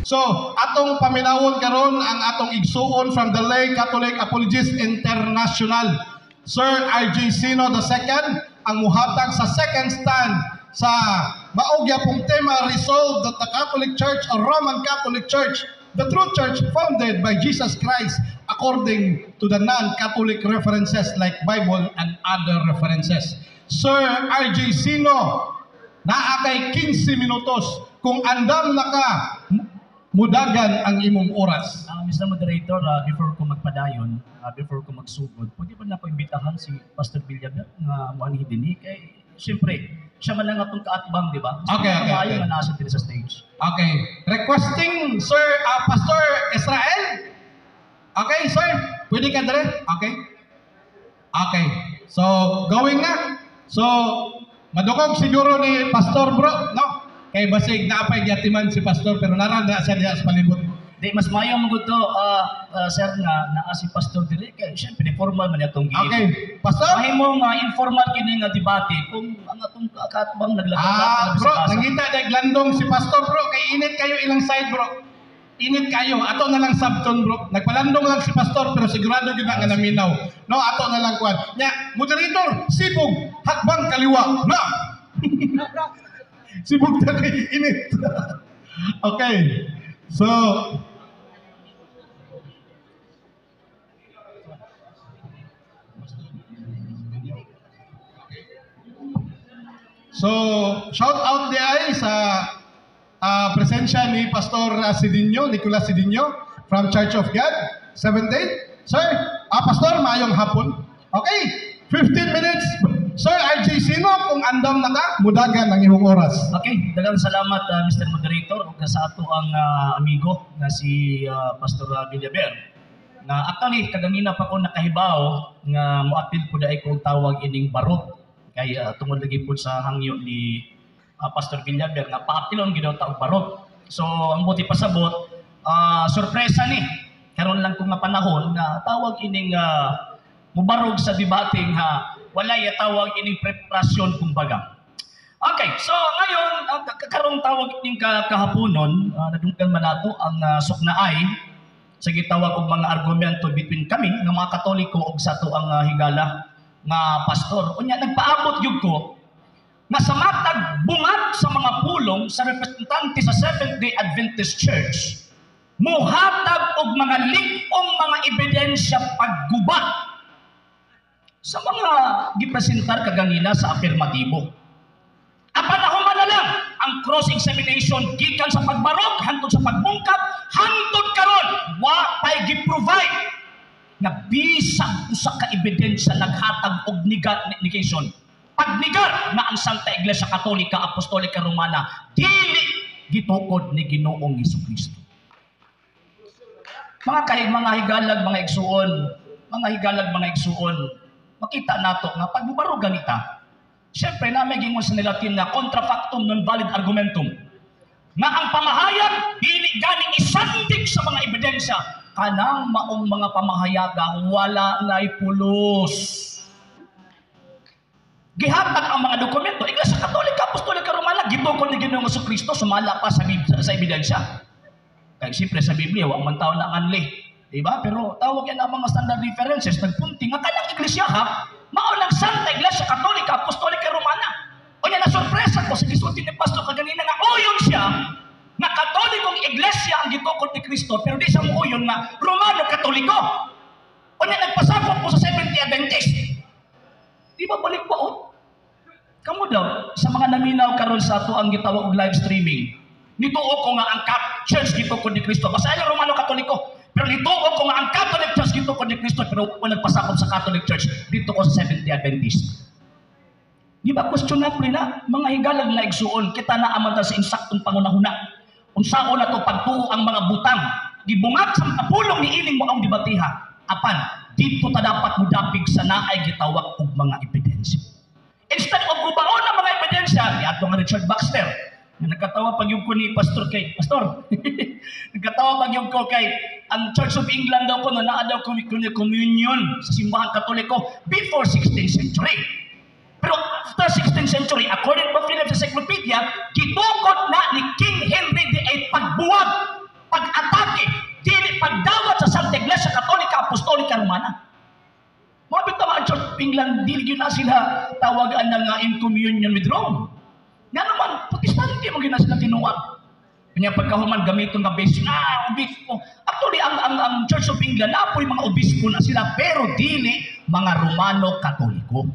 So, atong paminawon karon ang atong igsuon from the Lay Catholic Apologist International, Sir RJ Sino II, ang muhatag sa second stand sa mao gyapong tema, "Resolve that the Catholic Church or Roman Catholic Church, the true church founded by Jesus Christ according to the non-Catholic references like Bible and other references." Sir RJ Sino, naa kay 15 minutos. Kung andam na ka, mudagan ang imong oras. Mr. Moderator, before ko magpadayon, before ko magsugod, pwede ba na ko imbitahan si Pastor Villaver nga muanhi dinhi? Kay siyempre, siya man lang atong kaatbang, di ba? Okay. Maayo nga naa siya diri sa stage. Okay. Requesting Sir Pastor Israel. Okay, sir. Pwede ka dire? Okay. Okay. So, going na. So, madungog siguro ni Pastor, bro, no? Kay basig naa pay giatiman si Pastor, pero nara na siya diha sa palibot. Di, mas maayo man gud to, sir, nga naa si Pastor diri kay siyempre formal man atong gihimo. Okay. Pastor? Mahimo nga informal kini nga debate kung ang atong kaatbang naglakad. Ah, bro, nangita dag landong si Pastor, bro, kay init kayo ilang side, bro. Init kayo. Ato na lang sabton, bro. Nagpalandong lang si Pastor, pero sigurado gyud na nga naminaw. No, ato na lang kuan. Nya, moderator, sibog, hakbang kaliwa. Na. Sibog ta kay init. Okay. So, shout out di ay sa presensya ni Pastor Sidinho, Nicolas Sidinho from Church of God, Seventh Day. Sir, Pastor, maayong hapon. Okay, 15 minutes. Sir RJ Sino, kung andam na ka, mudagan ang imong oras. Okay, daghang salamat, Mr. Moderator, ug sa ato ang amigo nga si Pastor Villaver. Na actually kaganina pa ko nakahibaw nga moapil ko dai kong tawag ining barot kay tungod lagi pud sa hangyo ni Pastor Villaver nga paapilon gid daw ta og barot. So ang buti pasabot, sorpresa ni karon lang ko nga panahon nga tawag ining mubarog sa debate nga walay tawag ining preparasyon kumbaga. Okay, so ngayon, ang karong tawag ining kahaponon, nadunggan man nato ang suknaay sa gitawag og mga argumento between kami nga mga Katoliko ug sa ato ang higala nga pastor. Unya nagpaabot gyud ko nga sa matag bungat sa mga pulong sa representante sa Seventh-day Adventist Church, muhatag og mga lig-ong mga ebidensya pagguba sa mga gipresentar kaganina sa afirmatibo. Apan nahuman na lang ang cross-examination gikan sa pagbarog hangtod sa pagbungkab, hangtod karon wa pay gi-provide nga bisag usa ka ebidensya naghatag og negation. Pagnegar nga ang Santa Iglesia Katolika Apostolika Romana dili gitukod ni Ginoong Hesukristo. Mga kahig mga higalag mga igsuon, mga higalag mga igsuon, makita nato nga pagbubarog ganita. Siyempre na may gingon sa Latin na contra factum non valid argumentum. Nga ang pamahayag dili gani isandig sa mga ebidensya, kanang maong mga pamahayaga wala na'y pulos. Gihatag ang mga dokumento, Iglesia Katolika Apostolika Romana gitukod ni Ginoong Hesukristo sumala pa sa ebidensya. Kay siyempre sa Biblia wa man tawo na nganli, di ba? Pero tawag yan ang mga standard references nagpunti nga kanang iglesia ha, mao ng Santa Iglesia Katolika Apostolika Romana. Unya na sorpresa ko sa gisulti ni Pastor kaganina nga uyon siya nga Katolikong iglesia ang gitukod ni Kristo, pero di siya muuyon nga Romano Katoliko. Unya nagpasakop ko sa Seventh-day Adventist. Di ba balik pa oh? Kamo daw sa mga naminaw karon sa ato ang gitawag og live streaming. Nituo ko nga ang Church gitukod ni Kristo. Basta ayaw Romano Katoliko. Pero nituo ko nga ang Catholic Church gitukod ni Kristo, pero wala nagpasakop sa Catholic Church dito ko sa Seventh-day Adventist. Di ba questionable na mga higalag na igsuon, kita na aman ta sa insaktong pangunahuna. Unsaon na to pagtuo ang mga butang gibungat sa mga pulong ni ining mo ang debatiha. Apan dito ta dapat mudapig sa naay gitawag og mga ebidensya. Instead of gubaon ang mga ebidensya, niadto nga Richard Baxter, nga nagkatawa pag ko ni Pastor kay Pastor. Nagkatawa pag ko kay ang Church of England daw ko naa daw communion sa simbahan Katoliko before 16th century. Pero after 16th century, according to Phillips Encyclopedia, gitukod na ni King Henry VIII pagbuwag England, dili gyud na sila tawagan na nga in communion with Rome. Nga naman, Protestante mo gyud na sila tinuod. Kanya pagkahuman gamiton nga base na obispo. Actually, ang Church of England napoy mga obispo na sila, pero dili mga Romano Katoliko.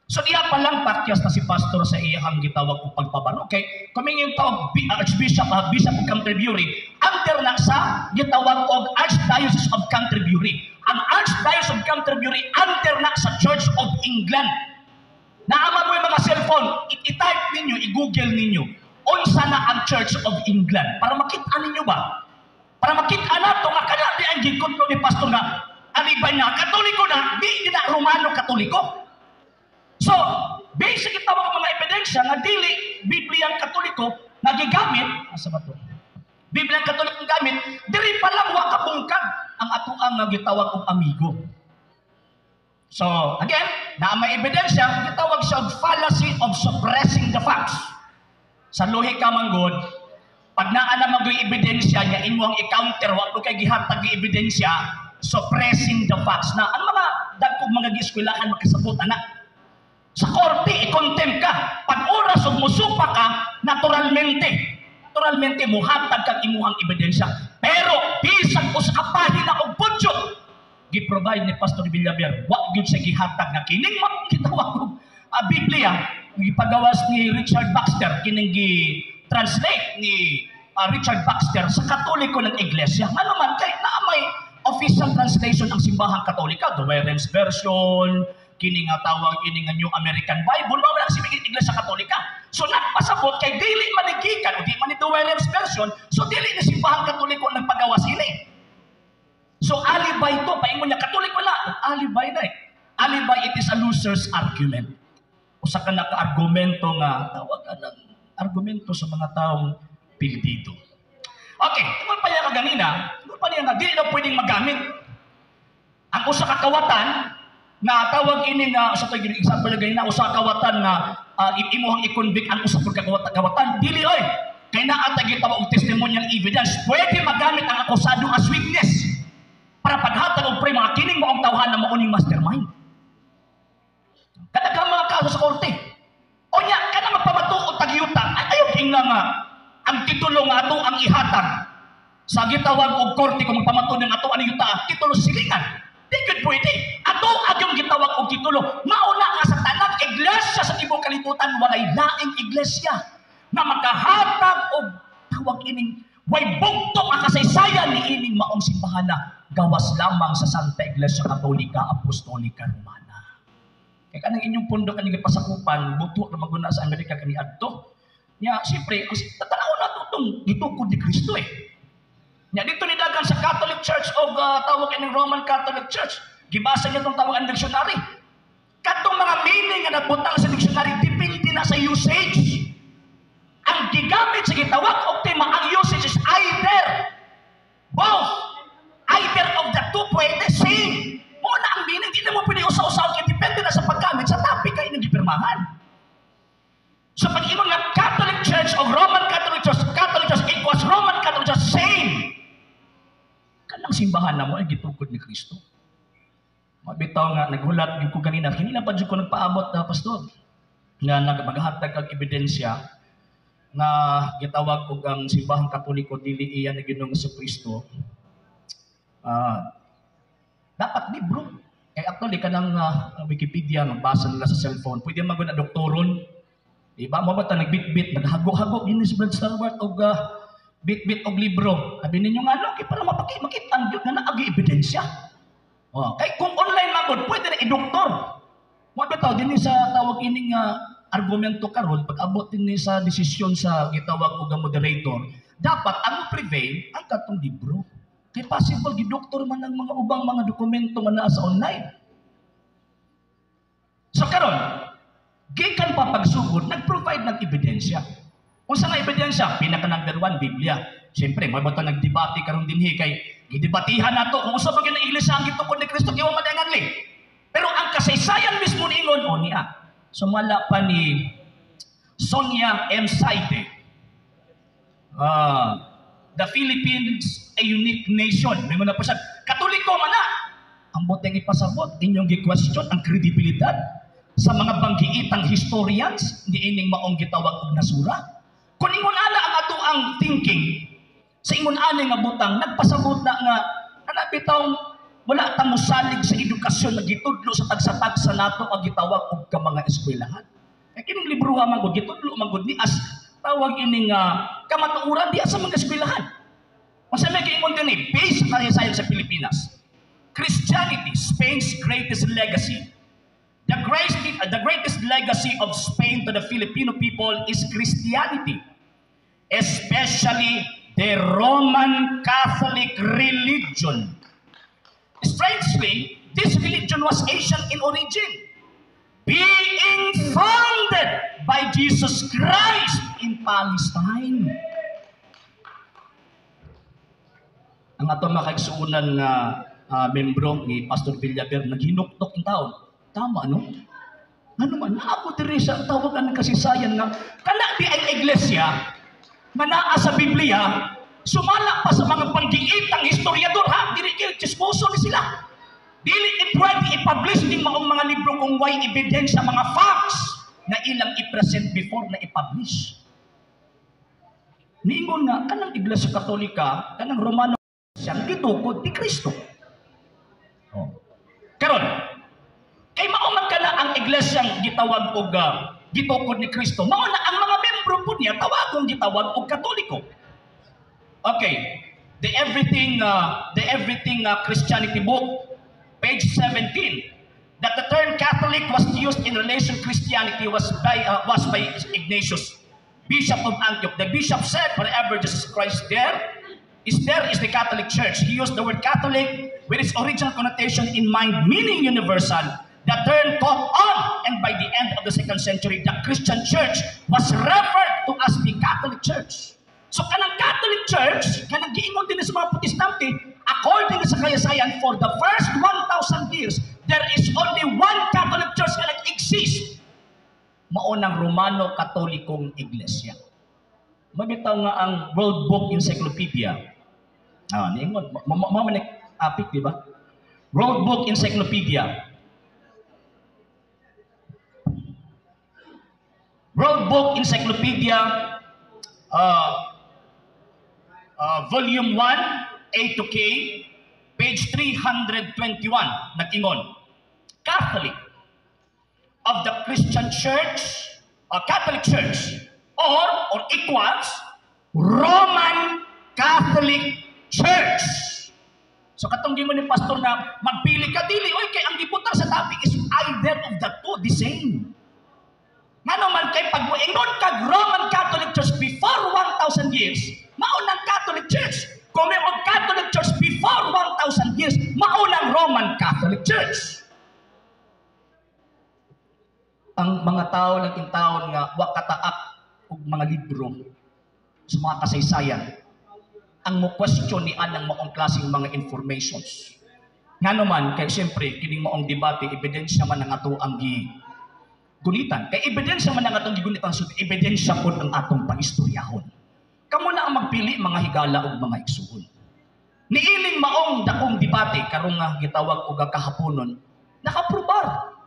So diya pa lang pakyas na si pastor sa iyang gitawag og pagpabaro. Okay, kumingin tawag Archbishop, Bishop of Canterbury, under na sa gitawag og Archdiocese of Canterbury. Ang Archdiocese of Canterbury under na sa Church of England. Naama mo yung mga cellphone, i-type ninyo, i-Google ninyo, unsa na ang Church of England? Para makita ninyo ba? Para makita na ito nga kana di ang gikutlo ni pastor nga alibay na Katoliko na, di na Romano Katoliko. So, basic ito mga ebidensya nga dili Bibliang Katoliko nga gigamit, asa ba to? Bibliang Katoliko ang gamit, diri pa lang wa kabungkag ang atoang nga gitawag og amigo. So, again, na may ebidensya, gitawag siya og fallacy of suppressing the facts. Sa lohika man gud, pag naa na magoy ebidensya niya imo ang i-counter, wa kay gihatag gi ebidensya, suppressing the facts na ang mga dagkog mga gieskwelahan makasabot ana. Sa korte, i-contempt ka. Pag oras og musupa ka, naturalmente muhatag kag imuhang ebidensya. Pero bisan usa ka pahina og budyo, gi-provide ni Pastor Villaver, wa gyud siya gihatag nga kining gitawag og Biblia, gipagawas ni Richard Baxter, kining gi-translate ni Richard Baxter sa Katoliko ng Iglesia. Ngano man kay naa may official translation ang simbahang Katolika, the Warren's version, kini nga tawag ini nga New American Bible, mao man ang simigit Iglesia Katolika. So nagpasabot kay dili man ni gikan o di man ni the Warren's version, so dili ni simbahang Katoliko ang nagpagawas ini. So alibay to, paingon niya Katoliko na, alibay na eh. Alibay, it is a loser's argument. Usa ka naka-argumento nga tawag ng argumento sa mga taong pildido. Okay, tungkol pa niya kaganina, tungkol pa niya nga dili na pwedeng magamit ang usa ka kawatan nga tawag ini nga sa to example na ganina, usa ka kawatan nga imuhang i-convict ang usa ka kawatan, dili oy kay naa ta gitawag og testimonial evidence. Pwede magamit ang akusado as witness para paghatag og pre mga kining maong tawhan na mauning mastermind. Kadaghang mga kaso sa korte. O nya kana magpamatuod tagyuta, ay ayaw ingna nga ang titulo nga ato ang ihatag sa gitawag og korte kung magpamatuod ng ato ang yuta, titulo silingan. Di gyud pwede. Ato agyong gitawag og titulo. Mauna nga sa tanang iglesia sa tibuok kalibutan, walay laing iglesia na makahatag og tawag ining way bugto nga kasaysayan ni ining maong simbahan na gawas lamang sa Santa Iglesia Katolika Apostolika Romana. Kay kanang inyong pundo kaning gipasakupan, buto ra maguna sa Amerika kani adto. Nya siyempre, tatanaw na to tong gitukod ni Kristo eh. Nya dito ni dagan sa Catholic Church o tawag ining Roman Catholic Church, gibasa niya tong tawag ang dictionary. Katong mga meaning nga nabutang sa dictionary depende na sa usage. Ang gigamit sa gitawag og tema, ang usage is either both, either of the two pwede same. Mo na ang meaning, di na mo pwede usa-usa kay depende na sa paggamit sa topic kay inyong gipirmahan. So pag ingon nga Catholic Church o Roman Catholic Church, Catholic Church equals Roman Catholic Church, same. Kanang simbahan na mo ay gitukod ni Kristo. Mabitaw nga naghulat gyud ko ganina, kanina pa jud ko nagpaabot na pastor nga nagmaghatag kag ebidensya nga gitawag og ang simbahang Katoliko dili iya ni Ginoong Kristo. Dapat libro. Kay actually kanang Wikipedia magbasa nila sa cellphone. Pwede man gud na doktoron. Diba? Mo ba ta nagbitbit, naghago-hago yun si Brad Starwart og bitbit og libro. Abi ninyo nga no, kay para mapaki makita gyud nga naagi ebidensya. Oh, kay kung online man gud, pwede na i-doktor. Mo bitaw dinhi sa tawag ining argumento karon, pag abot dinhi sa desisyon sa gitawag og moderator, dapat ang prevail ang katong libro. Kay possible gidoktor man ang mga ubang mga dokumento nga naa sa online. So karon, gikan pa pagsugod, nag-provide ng ebidensya. Unsa nga ebidensya? Pinaka number 1, Biblia. Siyempre, may bata nagdebate karon dinhi kay gidebatihan nato kung unsa ba gyud ang iglesia ang gitukod ni Kristo kay wa man anganli. Pero ang kasaysayan mismo niingon o niya. Sumala pa ni Sonia M. Saide. The Philippines, a unique nation. May mga po siya. Katoliko man na. Ang buteng ipasabot, inyong gi-question ang kredibilidad sa mga banggiitang historians niining maong gitawag og nasura. Kung ingon ana ang ato ang thinking, sa ingon ani nga butang, nagpasabot na nga kana bitaw wala ta mosalig sa edukasyon na gitudlo sa tagsa-tagsa nato ang gitawag og ka mga eskwelahan. Kay kining libro man gud gitudlo man gud ni as tawag ining kamatuoran diya sa mga eskwelahan. Unsa may giingon dinhi based sa kasaysayan sa Pilipinas. Christianity, Spain's greatest legacy. The greatest legacy of Spain to the Filipino people is Christianity, especially the Roman Catholic religion. Strangely, this religion was Asian in origin, being founded by Jesus Christ in Palestine. Ang ato makaigsuonan nga membro ni Pastor Villaver naghinuktok in taon. Tama, no? Ano man, naabot diri sa tawag ang kasaysayan nga kana di ang iglesia nga naa sa Biblia, sumala pa sa mga panggiitang historiador, ha, dili kay chismoso ni sila. Dili ni pwede i-publish ning maong mga libro kung way ebidensya, mga facts na ilang i-present before na i-publish. Niingon nga kanang Iglesia Katolika, kanang Romano siyang gitukod ni Kristo. Oh. Karon, kay mao man kana ang iglesyang gitawag og gitukod ni Kristo. Mao na ang mga membro po niya tawagong gitawag og Katoliko. Okay. The Everything Christianity book, page 17, that the term Catholic was used in relation to Christianity was by Ignatius, Bishop of Antioch. The bishop said, "Wherever Jesus Christ there is, there is the Catholic Church." He used the word Catholic with its original connotation in mind, meaning universal. The term caught on, and by the end of the second century, the Christian Church was referred to as the Catholic Church. So kanang Catholic Church, kanang giingon din sa mga Protestante, according sa kasaysayan, for the first 1,000 years, there is only one Catholic Church na nag-exist. Mao nang Romano Katolikong Iglesia. Mabitaw nga ang World Book Encyclopedia. Ah, niingon, mao man apik, di ba? World Book Encyclopedia. World Book Encyclopedia, Volume 1, A to K, page 321, nag-ingon, Catholic of the Christian Church, or Catholic Church, or equals Roman Catholic Church. So katong gingon ni pastor na magpili ka, dili oy, kay ang gibutar sa topic is either of the two, the same. Ngano man kay pag moingon kag Roman Catholic Church before 1,000 years, mao nang Catholic Church. Kung may Catholic Church before 1,000 years, mao nang Roman Catholic Church. Ang mga tao lang taon nga wa kataak og mga libro sa mga kasaysayan, ang mo question ni anang maong klaseng mga informations. Ngano man kay siyempre kining maong debate, ebidensya man ang ato ang gi gunitan. Kay ebidensya man ang atong gigunitan, so ebidensya pod ang atong pangistoryahon. Kamo na ang magpili, mga higala ug mga igsuon. Niining maong dakong debate karong nga gitawag og kahaponon, nakaprobar.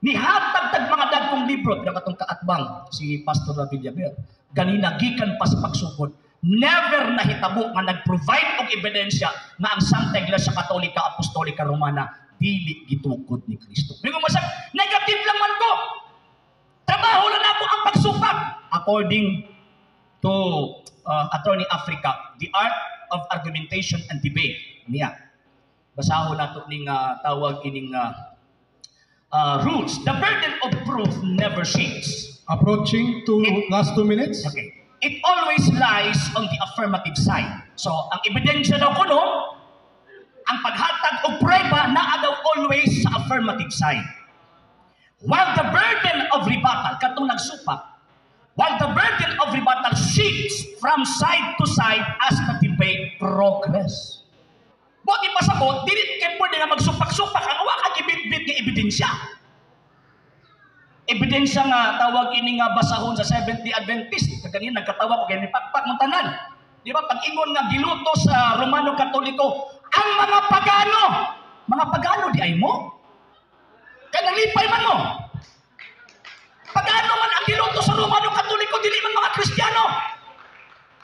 Nihatag tag mga dagkong libro pero katong kaatbang si Pastor Villaver. Ganina gikan pa sa pagsugod, never nahitabo nga nag-provide og ebidensya nga ang Santa Iglesia Katolika Apostolika Romana dili gitukod ni Kristo. Mingon mo sa negative lang man ko. Trabaho lang ako ang pagsupak. According to Attorney Africa, The Art of Argumentation and Debate niya. Basahon nato ning tawag ining rules. The burden of proof never shifts. Approaching to last 2 minutes. Okay. It always lies on the affirmative side. So, ang ebidensya daw kuno, ang paghatag og prueba naa daw always sa affirmative side. While the burden of rebuttal, katong nagsupak, while the burden of rebuttal shifts from side to side as the debate progress. Buot ipasabot, dili kay pwede nga magsupak-supak ang wa ka gibitbit nga ebidensya. Ebidensya nga tawag ini nga basahon sa Seventh-day Adventist. Kaganina nagkatawa ko kay ni pakpak mong tanan. Di ba pag ingon nga giluto sa Romano Katoliko ang mga pagano Mga pagano diay mo? Kay nalipay man mo. Pagano man ang giluto sa Romano Katoliko, dili man mga Kristiyano.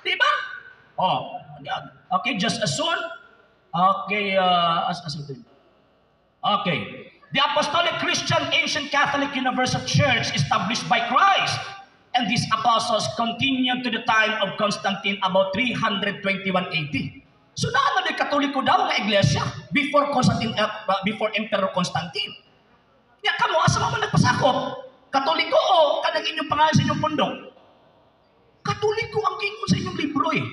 Di ba? Oh, okay, just as soon. Okay, as Okay. The Apostolic Christian Ancient Catholic Universal Church established by Christ and these apostles continued to the time of Constantine about 321 AD. So naa na Katoliko daw nga iglesia before Constantine, before Emperor Constantine. Nya kamo, asa man mo nagpasakop? Katoliko o kanang inyong pangalan sa inyong pundok? Katoliko ang giingon sa inyong libro eh.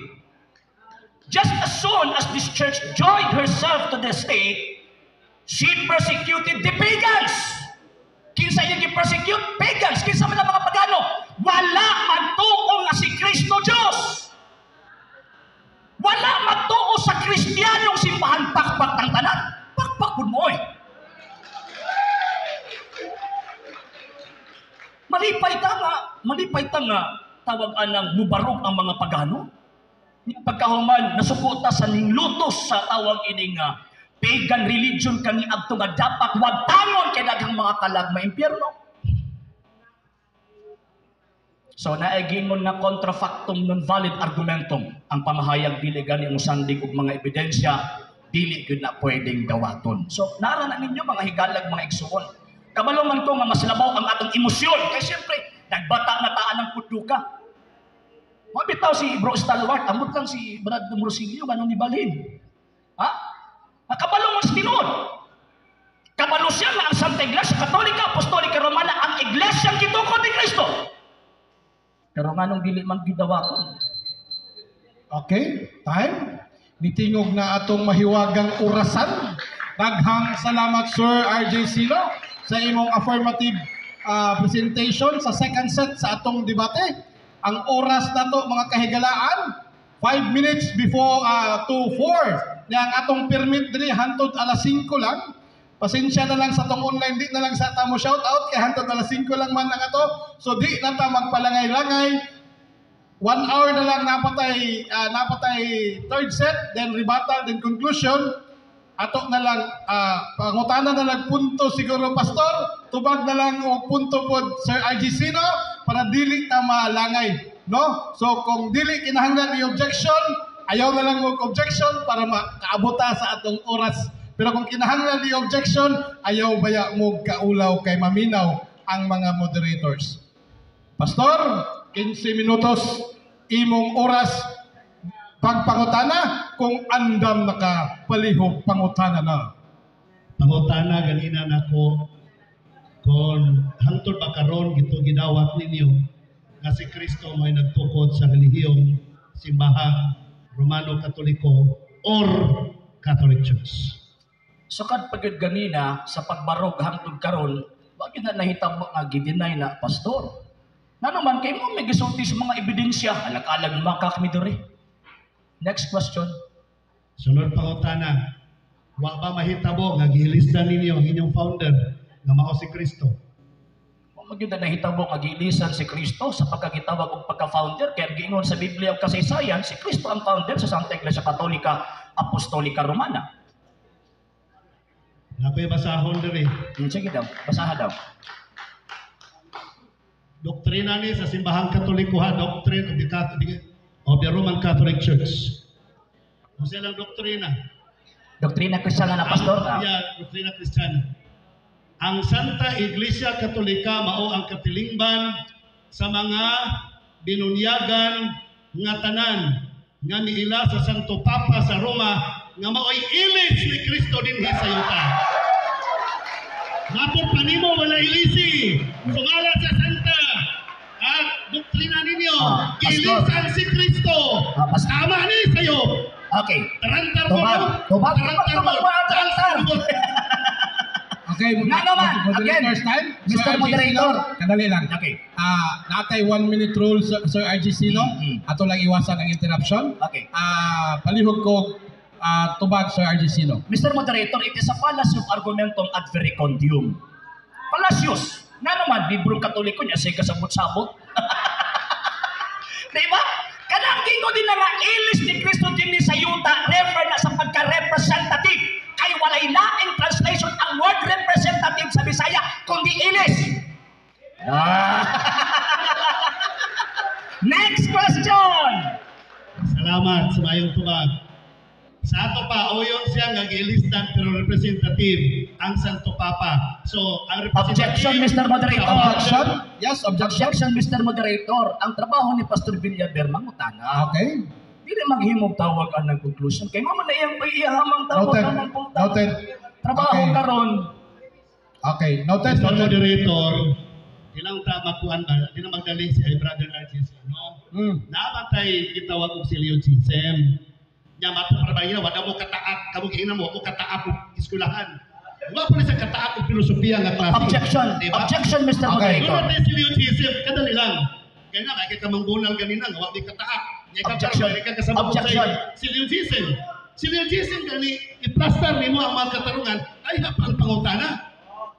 Just as soon as this church joined herself to the state, she persecuted the pagans. Kinsa iyang gi-persecute? Pagans. Kinsa man ang mga pagano? Wala magtuo nga si Kristo Diyos. Wala magtuo sa Kristiyanong simbahan, pakpak tang tanan. Pakpak pud mo eh. Malipay ta nga tawag anang mubarog ang mga pagano. Pagkahuman nasuko ta sa ninglutos sa tawag ining pagan religion kani adto nga dapat wagtangon kay daghang mga kalag maimpyerno. So naegingon nga kontrafactum non valid argumentum ang pamahayag, dili gani mo sandig og mga ebidensya, dili gyud na pwedeng dawaton. So nara na ninyo, mga higalag, mga igsuon. Kabalo man ko nga mas labaw ang atong emosyon kay siyempre nagbata na taan ang puduka. Mabitaw si Bro Stalwart, amot lang si Brad Morcillo, ganun ni Balhin. Ha? Kabalo man sa tinuod. Kabalo siya nga ang Santa Iglesia Katolika Apostolika Romana ang iglesia gitukod ni Kristo. Pero nganong dili man gidawaton? Okay, time. Nitingog na atong mahiwagang orasan. Daghang salamat, Sir RJ Sino, sa imong affirmative presentation sa second set sa atong debate. Ang oras nato, mga kahigalaan, 5 minutes before to 4. Nya ang atong permit diri hantod alas 5 lang. Pasensya na lang sa atong online, di na lang sa tamo shout out kay hantod alas 5 lang man ang ato. So di na ta magpalangay-langay. 1 hour na lang napatay third set, then rebuttal, then conclusion. Ato na lang pangutana na lang punto siguro, Pastor, tubag na lang og punto pod Sir RG Sino para dili ta malangay, no? So kung dili kinahanglan i objection, ayaw na lang og objection para makaabota sa atong oras. Pero kung kinahanglan i objection, ayaw baya mo kaulaw kay maminaw ang mga moderators. Pastor, 15 minutos imong oras pagpangutana, kung andam naka palihog pangutana na. Pangutana ganina nako kung hangtod ba karon gito gidawat ninyo nga si Kristo may nagtukod sa relihiyong simbahang Romano Katoliko or Catholic Church. Sukad pagod ganina sa pagbarog hangtod karon, wa gyud na nahitabo nga gideny na, Pastor. Ngano man kay mo may gisulti sa mga ebidensya, alag-alag maka kami diri. Next question. Sunod pangutana, wa ba mahitabo nga giilista ninyo ang inyong founder nga mao si Kristo? Wa man gyud na nahitabo nga giilisan si Kristo sa pagkagitawag og pagka-founder kay ang giingon sa Biblia ug kasaysayan, si Kristo ang founder sa Santa Iglesia Katolika Apostolika Romana. Nakoy basahon diri. Sige daw, basaha daw. Doktrina ni sa simbahang Katoliko ha, doctrine of the Catholic of the Roman Catholic Church. Unsa lang doktrina? Doktrina Kristiyana na, Pastor. Yeah, doktrina Kristiyana. Ang Santa Iglesia Katolika mao ang katilingban sa mga binunyagan nga tanan nga niila sa Santo Papa sa Roma nga mao'y ilis ni Kristo dinhi sa yuta. Napod pa nimo wala ilisi. Sumala sa Santa at doktrina ninyo, giilisan si Kristo. Pastor. Tama ni sa'yo. Okay. Tarantar mo. Tubag, tubag, Tarantar tubag, mo. tubag, tarantar. Okay, Nga naman, again, moderators time. Mr. Sir RG Moderator. Sino, kadali lang. Okay. Natay 1 minute rule, Sir RG Sino. Ato lang iwasan ang interruption. Okay. Palihog ko tubag, Sir RG Sino. Mr. Moderator, it is a fallacy of argumentum ad verecundium. Palacios. Nga naman, librong Katoliko niya, say kasabot-sabot. Diba? Kanang gingo din na nga, ilis ni Kristo din sa yuta, refer na sa pagka-representative. Kay walay laing translation ang word "representative" sa Bisaya kundi ilis. Ah. Next question. Salamat sa mayong tubag. Sa ato pa, uyon siya nga giilistan pero representative ang Santo Papa. So, ang representative. Objection, Mr. Moderator. Objection? Yes, objection. Objection, Mr. Moderator. Ang trabaho ni Pastor Villaver mangutana. Okay. Dili maghimog tawag ang conclusion. Kay mao man na iyang ihamang tawag Noted. ang pangutana. Noted. Trabaho karon. Okay, noted. Mr. Noted. Moderator, ilang ta makuan ba, di na magdali si ay Brother RGC, no? Namatay gitawag og syllogism. Nya mato para ba wala mo kataak, kamo giingnan mo, wa mo kataak og eskwelahan. Wa po ni sa kataak og filosofiya nga klase. Objection. Di ba? Objection, Mr. Okay. Doon Moderator. natin syllogism, kadali lang. Kaya nga, kay kamanggunal ganina, nga wa di kataak. Nya ka Objection. ka kasabot Objection. sa syllogism. Syllogism gani, i-plaster nimo ang mga katarungan, ay hap ang pangutana.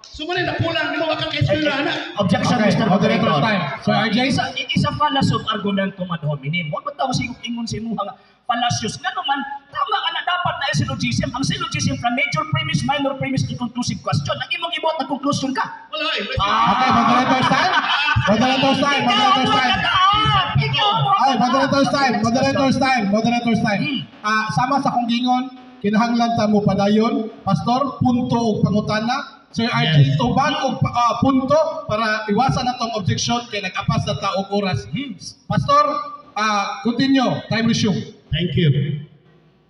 So mo na nakulang nimo wa ka eskwelahan na. Objection, Okay, Mr. moderator's Moderator. time. Sir RJ? It is a fallacy of argumentum ad hominem. Wa ba tawag sa ingon sa imuha nga fallacious? Nga naman, tama nga na dapat na syllogism. Ang syllogism from major premise, minor premise to conclusive question. Ang imong ibuhat na conclusion ka. Wala eh. Okay, moderator's time. Moderator's time. Ikaw Moderator's ang time. kataak! Ikaw ang Ay, moderator's time, Next moderator's question. time, moderator's time. Ah, sama sa akong gingon, kinahanglan ta mo padayon, Pastor, punto og pangutana. Sir RG, tubag og punto para iwasan natong objection kay nag-apas na ta og oras. Pastor, continue. Time resume. Thank you.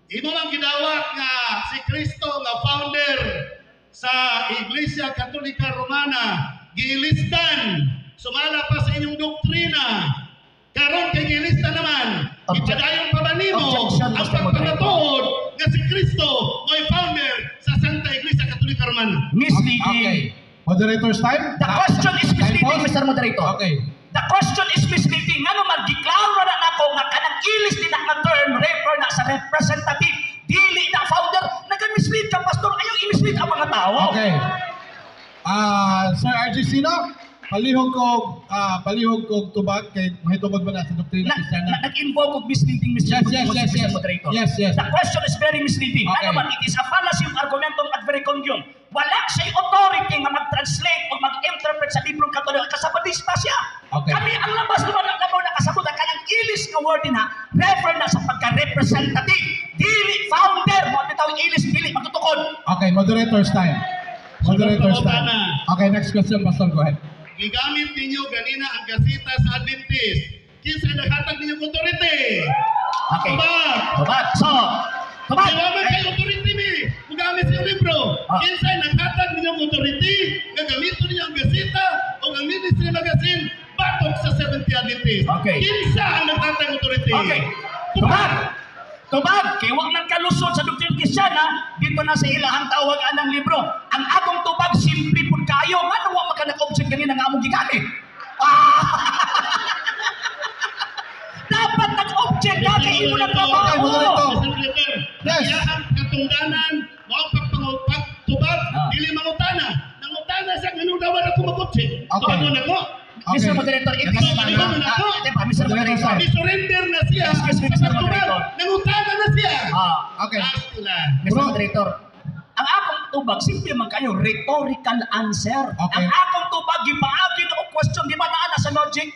Imo lang gidawat nga si Kristo nga founder sa Iglesia Katolika Romana giilistan sumala pa sa inyong doktrina. Karon kay giilistan naman, ipadayon pa ba nimo Objection, ang Mr. Moderator. pagpamatuod nga si Kristo mo'y founder sa Santa Iglesia Katolika Romana? Misleading. Okay. Moderator's time. The question is misleading, Time pause. Mr. Moderator. Okay. The question is misleading. Ngano man giklaro na nako nga kanang ilis din na nga term refer na sa representative, dili na founder. Naga-mislead ka, Pastor. Ayaw i-mislead ang mga tao. Okay. Sir RG Sino, palihog kog tubag kay mahitungod ba na sa doktrina Na, Kristiyana? na, nag-invoke of misleading, Mr. Yes. Mr. Moderator. Yes. The question is very misleading. Okay. Ano man, it is a fallacy of argumentum ad verecundiam. Wala siya'y authority nga mag-translate o mag-interpret sa librong Katoliko. Kasabadista siya. Okay. Kami ang labas naman ang labaw na kasabot ang kanang ilis nga word na refer na sa pagka-representative. Dili founder. Mo bitaw ilis dili magtutukod. Okay, moderator's time. Moderator's time. Sunod Okay, next question, Pastor, go ahead. Gigamit ninyo ganina ang gasita sa Adventist. Kinsa naghatag ninyo authority? Okay. Tubag! Tubag. So, tubag. Di ba man kay authority mi? Mugamit sa libro. Ah. Kinsa naghatag ninyo authority nga gamiton ninyo ang gasita o ang ministry magazine batok sa Seventh Adventist? Okay. Kinsa ang naghatag authority? Okay. Tubag. Tubag. Kay wa man kalusot sa doktrina Kristiyana, dito na sa ilahang tawag anang libro. Ang akong tubag simple pud kayo. Ngano wa man ka nag-object ganina nga among gigamit? Ah! Dapat nag-object ka kay imo na Okay, trabaho. moderator. Mr. Moderator, Yes. iyahang katungdanan mao pagtubag, dili mangutana. Nangutana siya ngano daw ako mag-object. Okay. Tubagon ako. Mr. Moderator, it is So, maliwan na ako. Diba, Mr. Moderator, Moderator. Ni-surrender na siya Excuse me, sa Mr. pagtubag. Moderator. Nangutana na siya. Ah, Okay. Last na. Mr. Bro. Moderator, ang akong tubag, simple man kayo, rhetorical answer. Okay. Ang akong tubag, gipaagi na og question, di ba naa na sa logic?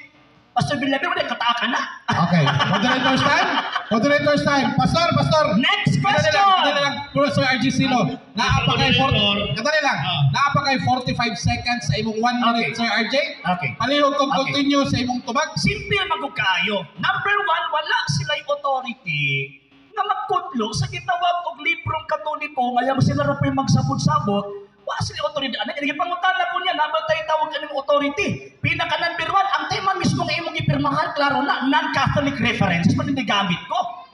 Pastor Villaver, wala kataaka na. Okay. Moderator's time. Moderator's time. Pastor, Pastor. Next Kadali question! lang, kadali lang. Bro, Sir RG Sino, naa pa kay Moderator. Kadali lang. Ah. Naa pa kay 45 seconds sa imong 1 minute, Okay. Sir RJ. Okay. Palihog kong continue sa imong tubag. Simple man gud kaayo. Number one, wala sila'y authority nga magkudlo sa gitawag og librong Katoliko, nga sila ra po'y magsabot-sabot, wala sila authority. Ano, gipangutana po niya, nabal tayo tawag anong authority. Pinaka number one, ang tema mismo nga imong gipirmahan, klaro na, non-Catholic references, man hindi gamit ko.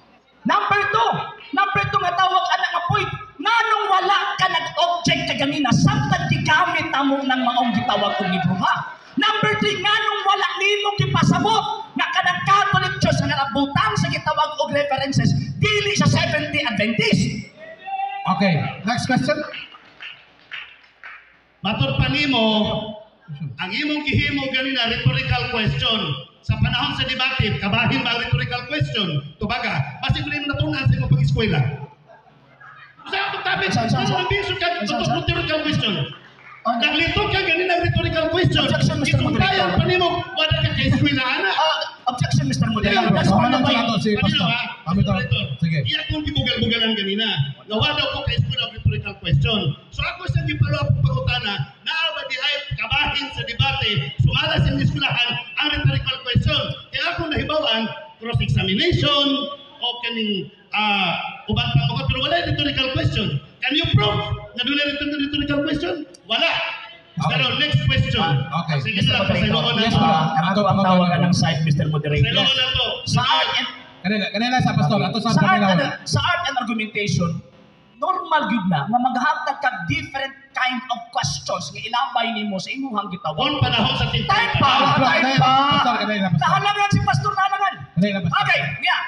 Number two nga tawag anak nga point, nganong wala ka nag-object ka ganina, samtang gigamit namo ng maong gitawag og libro ha. Number three, nganong wala nimo gipasabot nga kanang Catholic Church nga nabutang sa gitawag og references dili sa Seventh-day Adventist. Okay. Next question. Matod pa nimo, ang imong gihimo ganina rhetorical question. Sa panahon sa debate, kabahin ba ang rhetorical question? Tubaga, basig mo na natun-an sa imong pag-eskwela. Sa atong topic, Sa- sa- kung sa- nagbiso ka, Sa- tutok sa- rhetorical question. Ah, Naglito ka ganina rhetorical question. Objection, Mr. Gisuntayan Moderator. pa nimo, wala ka kay eskwela ana. Ah, objection, Mr. Moderator. Bro, That's part paminaw of my sa ato si Kanino, Pastor. ha? Paminaw. Moderator. Sige. Iya kong gibugal-bugalan ganina. Nawa daw ko kay school of rhetorical question. So ako sa gipalo ako pangutana, naa ba di ay kabahin sa debate, sumala sa eskwelahan ang rhetorical question. Kaya ako nahibawan, cross-examination, o kaning uban pa mga, pero wala rhetorical question. Can you prove na doon rhetorical question? Wala. Okay. Pero next question. Okay. Sige Mr. na, Moderator. pasayloon na Yes, to. bro. Ah, ang ato ang tawag anang side, Mr. Moderator. Pasayloon na to. Sa art and Kanila sa pastor, ato sa sa art paminaw. and, sa art and argumentation, normal gyud na nga maghatag ka different kind of questions nga ilabay nimo sa imuhang gitawag. Kung panahon sa tinta. Time pa, Bro, time kanila, pa. pastor, kanila, pastor. Nahalangan si pastor, nahalangan. Kanila, pastor. Okay, niya.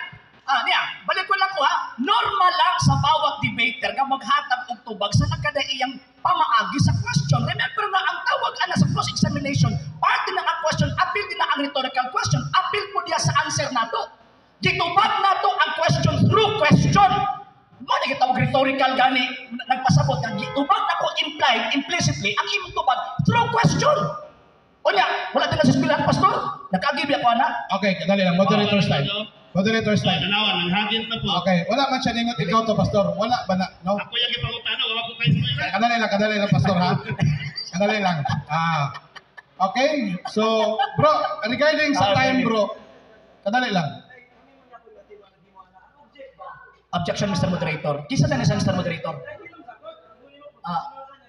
Ah, niya. Balik ko lang ko ha. Normal lang sa bawat debater nga maghatag og tubag sa nagkadaiyang pamaagi sa question. Remember nga ang tawag ana sa cross-examination, parte na ang question, appeal din na ang rhetorical question, appeal po diya sa answer nato. Gitubag nato ang question through question. Mo na gitawag rhetorical gani nagpasabot nga gitubag nako implied implicitly ang imong tubag through question. Unya, wala din na sa eskwelahan, pastor. Nakagibi ako ana. Okay, dali lang. Moderator's time. Moderator's time. Tanawan, ang hagit na po. Okay, wala man siya ningot ikaw to, pastor. Wala ba na? No? Ako yung gipangutana, wala ko kay eskwela. Kadali lang, pastor, ha? Kadali lang. Ah. Okay, so, bro, regarding sa time, bro, kadali lang. Objection, Mr. Moderator. Kisa na siya, Mr. Moderator. Ah,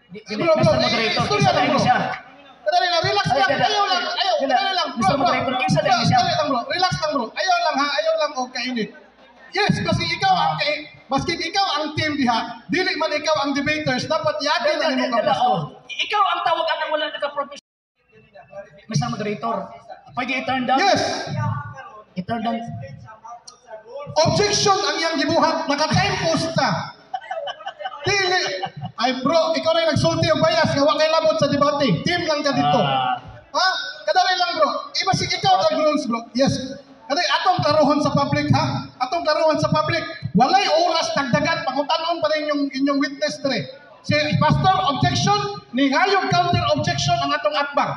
di, Bro, bro, Mr. eh, Moderator, istorya kinsa lang, na bro. siya? Kadali lang, relax Ay, lang. dali. Ayaw lang, ayaw, Dali. kadali lang. Bro, Mr. bro. Moderator, kinsa na Bro, siya? Kadali lang, bro. Relax lang, bro. Ayaw lang, ha? Ayaw lang, o kainit. Yes, kasi ikaw ang kay maski ikaw ang team diha, dili man ikaw ang debaters, dapat yaki lang Dali, nimo ka dali, pastor. oh. Ikaw ang tawag anang wala naka-professional. Mr. Moderator, pwede i-turn down? Yes. I-turn down. Objection ang iyang gibuhat, naka-time post na. Dili. Ay bro, ikaw na yung nagsulti og bias nga wa kay labot sa debate. Team lang ka dito. Ah. Ha? Kadali lang bro. Iba si ikaw ang rules bro. Yes. Kadali atong klarohon sa public ha. Atong klarohon sa public. Walay oras dagdagan pangutanon pa rin yung inyong witness dire. Si Pastor objection ni ngayong counter objection ang atong atbang.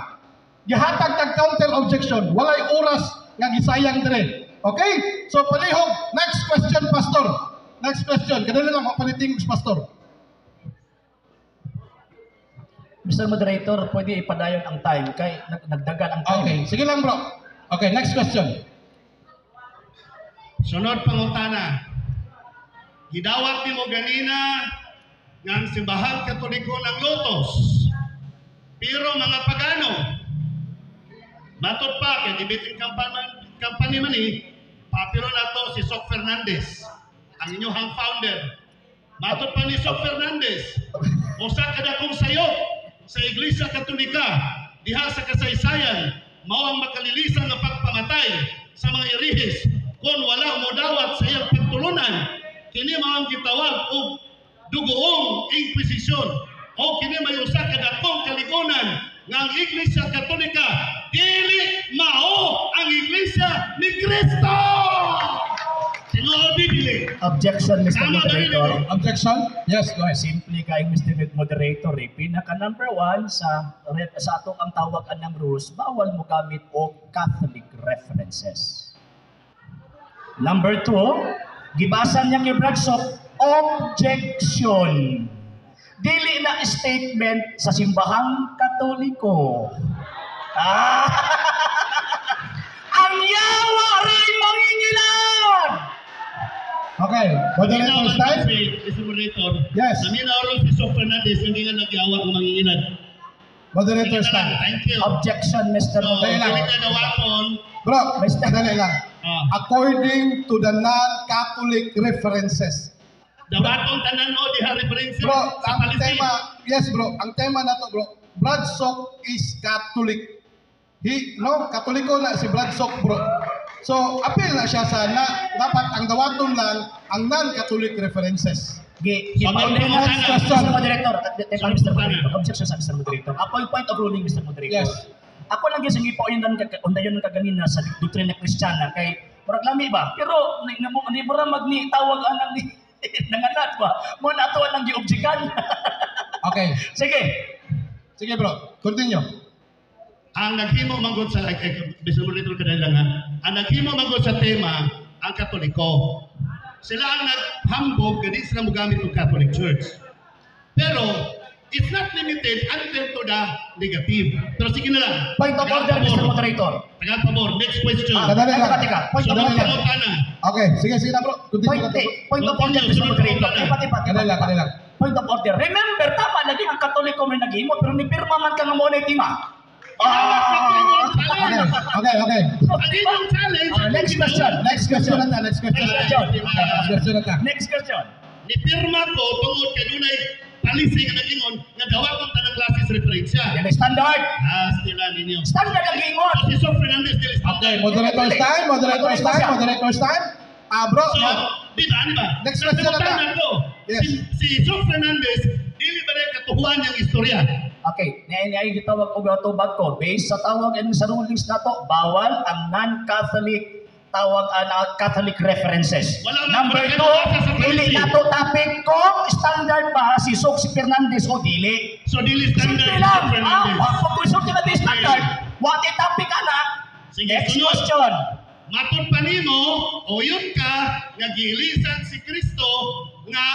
Gihatag tag counter objection. Walay oras nga gisayang dire. Okay? So palihog, next question pastor. Next question. Kadali lang ako paliting pastor. Mr. Moderator, pwede ipadayon ang time kay nagdagan ang time. Okay, sige lang bro. Okay, next question. Sunod pangutana. Gidawat nimo ganina nga ang simbahang Katoliko ng Lotos. Pero mga pagano, matod pa kay debating company man ni, papiro na to si Sok Fernandez, ang inyong founder. Matod pa ni Sok Fernandez, usa ka dakong sayop sa Iglesia Katolika diha sa kasaysayan mao ang makalilisan nga pagpamatay sa mga erehis kung wala modawat sa iyang pagtulunan. Kini mao ang gitawag og dugoong inquisition o kini may usa ka dakong kaligunan nga ang Iglesia Katolika dili mao ang Iglesia ni Kristo. Tinuod dili. Objection, Mr. Tama ba yun, Moderator. eh? Objection? Yes, go ahead. Simple kay Mr. Moderator eh. Pinaka number one sa atong ang tawag anang rules, bawal mo gamit og Catholic references. Number two, gibasan niya kay Bradshaw, objection. Dili na statement sa simbahang Katoliko. Ah! Ang yawa ray mangingilan! Okay, moderator's time? Si Mr. Moderator. Yes. Naminaw ron si Sok Fernandez, hindi nga nagyawa ang mangingilan. Moderator's Sige na lang, time. thank you. Objection, Mr. So, Dali lang. dili na dawaton. Bro, dali lang. Ah. According to the non-Catholic references. Dawaton tanan mo diha references Bro, sa ang palisi. tema, yes bro, ang tema na to bro, Brad Sok is Catholic. He, no, Katoliko na si Brad Sok bro. So, appeal na siya sa na, dapat ang dawaton lang ang non-Catholic references. Gi, So, gi, next question. Mr. Moderator, teka, Mr. Moderator, objection sa Mr. Moderator. Ako yung point of ruling, Mr. Moderator. Yes. Ako lang yung sige po yung undayon ng kaganina sa doktrina Kristiyana kay murag lami ba? Pero ni ni ni mura mag ni tawag anang ni Nanganat ba? Mo na ato ang giobjekan. Okay. Sige. Sige, bro, continue. Ang naghimo manggod sa ay, ay, Mr. Moderator, kadali lang ha. Ang naghimo manggod sa tema ang Katoliko. Sila ang naghambog gani sila mogamit og Catholic Church. Pero it's not limited until to the negative. Pero sige na lang. Point of order, Mr. Moderator. Tagal pabor. Next question. Ah, Kadali lang. teka, teka. Point of Kadali order. lang. Pangutana. Okay, sige, sige na, bro. Continue Point, na to, bro. point of order, Mr. Moderator. Tipa, tipa, tipa. Kadali lang, kadali lang. Point of order. Remember, tama lagi ang Katoliko may naghimo, pero ni pirma man ka nga mo na tima. Okay. Ang inyong challenge. Ah, next question. Next question na ta, next question na ta. Next question na ta. Next question. Nipirma ko tungod kay dunay palisi nga nag-ingon nga dawat ang tanang klase sa referensya. Yan ang standard. Ah, sila ninyo. Standard ang giingon. Si Sir Fernandez del Okay, standard. moderator's time, moderator's time, moderator's time. Ah, bro, So, di ba, ano ba? Next question na ta. Pangutana ko, Yes. si Sir Fernandez, dili ba rin katuhuan niyang istorya? Okay, niay gitawag og tubag ko. Based sa tawag and sa rulings nato, bawal ang non-Catholic tawag ang Catholic references. Wala na- Number wala two, na sa dili policy. nato topic kung standard ba si Sok si Fernandez o dili. So, dili standard Simple si lang. Sir Fernandez. Ah, pag isulti na di standard, what a topic ana? Sige, Next sunod. question. Matod pa nimo, o yun ka, nga giilisan si Kristo nga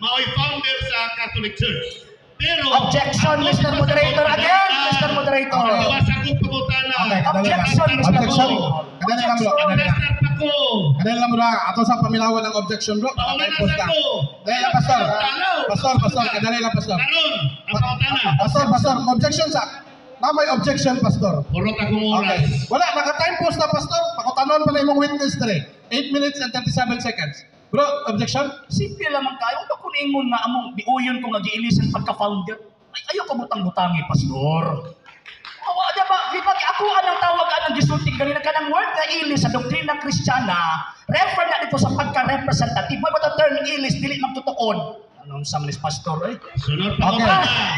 mao'y founder sa Catholic Church. Pero, Objection, ako Mr. ipasabot Moderator. Again, na. Mr. Moderator. Gawa sa akong pangutana. Okay, kadali lang. Objection, Mr. Objection. Moderator. Kadali lang, bro. Kadali lang. Protestar pa ko. Kadali lang, bro. Ato sa paminawan ng objection, bro. Okay, Pangutana post sa ka. ko. Dali lang, pastor. Pastor, pastor, kadali lang, pastor. Karon, ang pangutana. Pastor, pastor, objection sa. Na may objection, pastor. Kurot akong Okay. oras. Wala, naka-time post na, pastor. Pakutanon pa na imong witness dire. 8 minutes and 37 seconds. Bro, objection? Simple lamang kayo. Ano kung ingon nga among biuyon ko nga giilisan pagka-founder? Ay, ayaw ko butang-butangi, pastor. Awa, di ba? Di ba ako anang tawag anang gisulti ganina kanang word nga ilis sa doktrina Kristiyana, refer na dito sa pagka-representative. May ba term ilis dili magtutuon? Anong sa manis pastor eh? Sunod pangutana.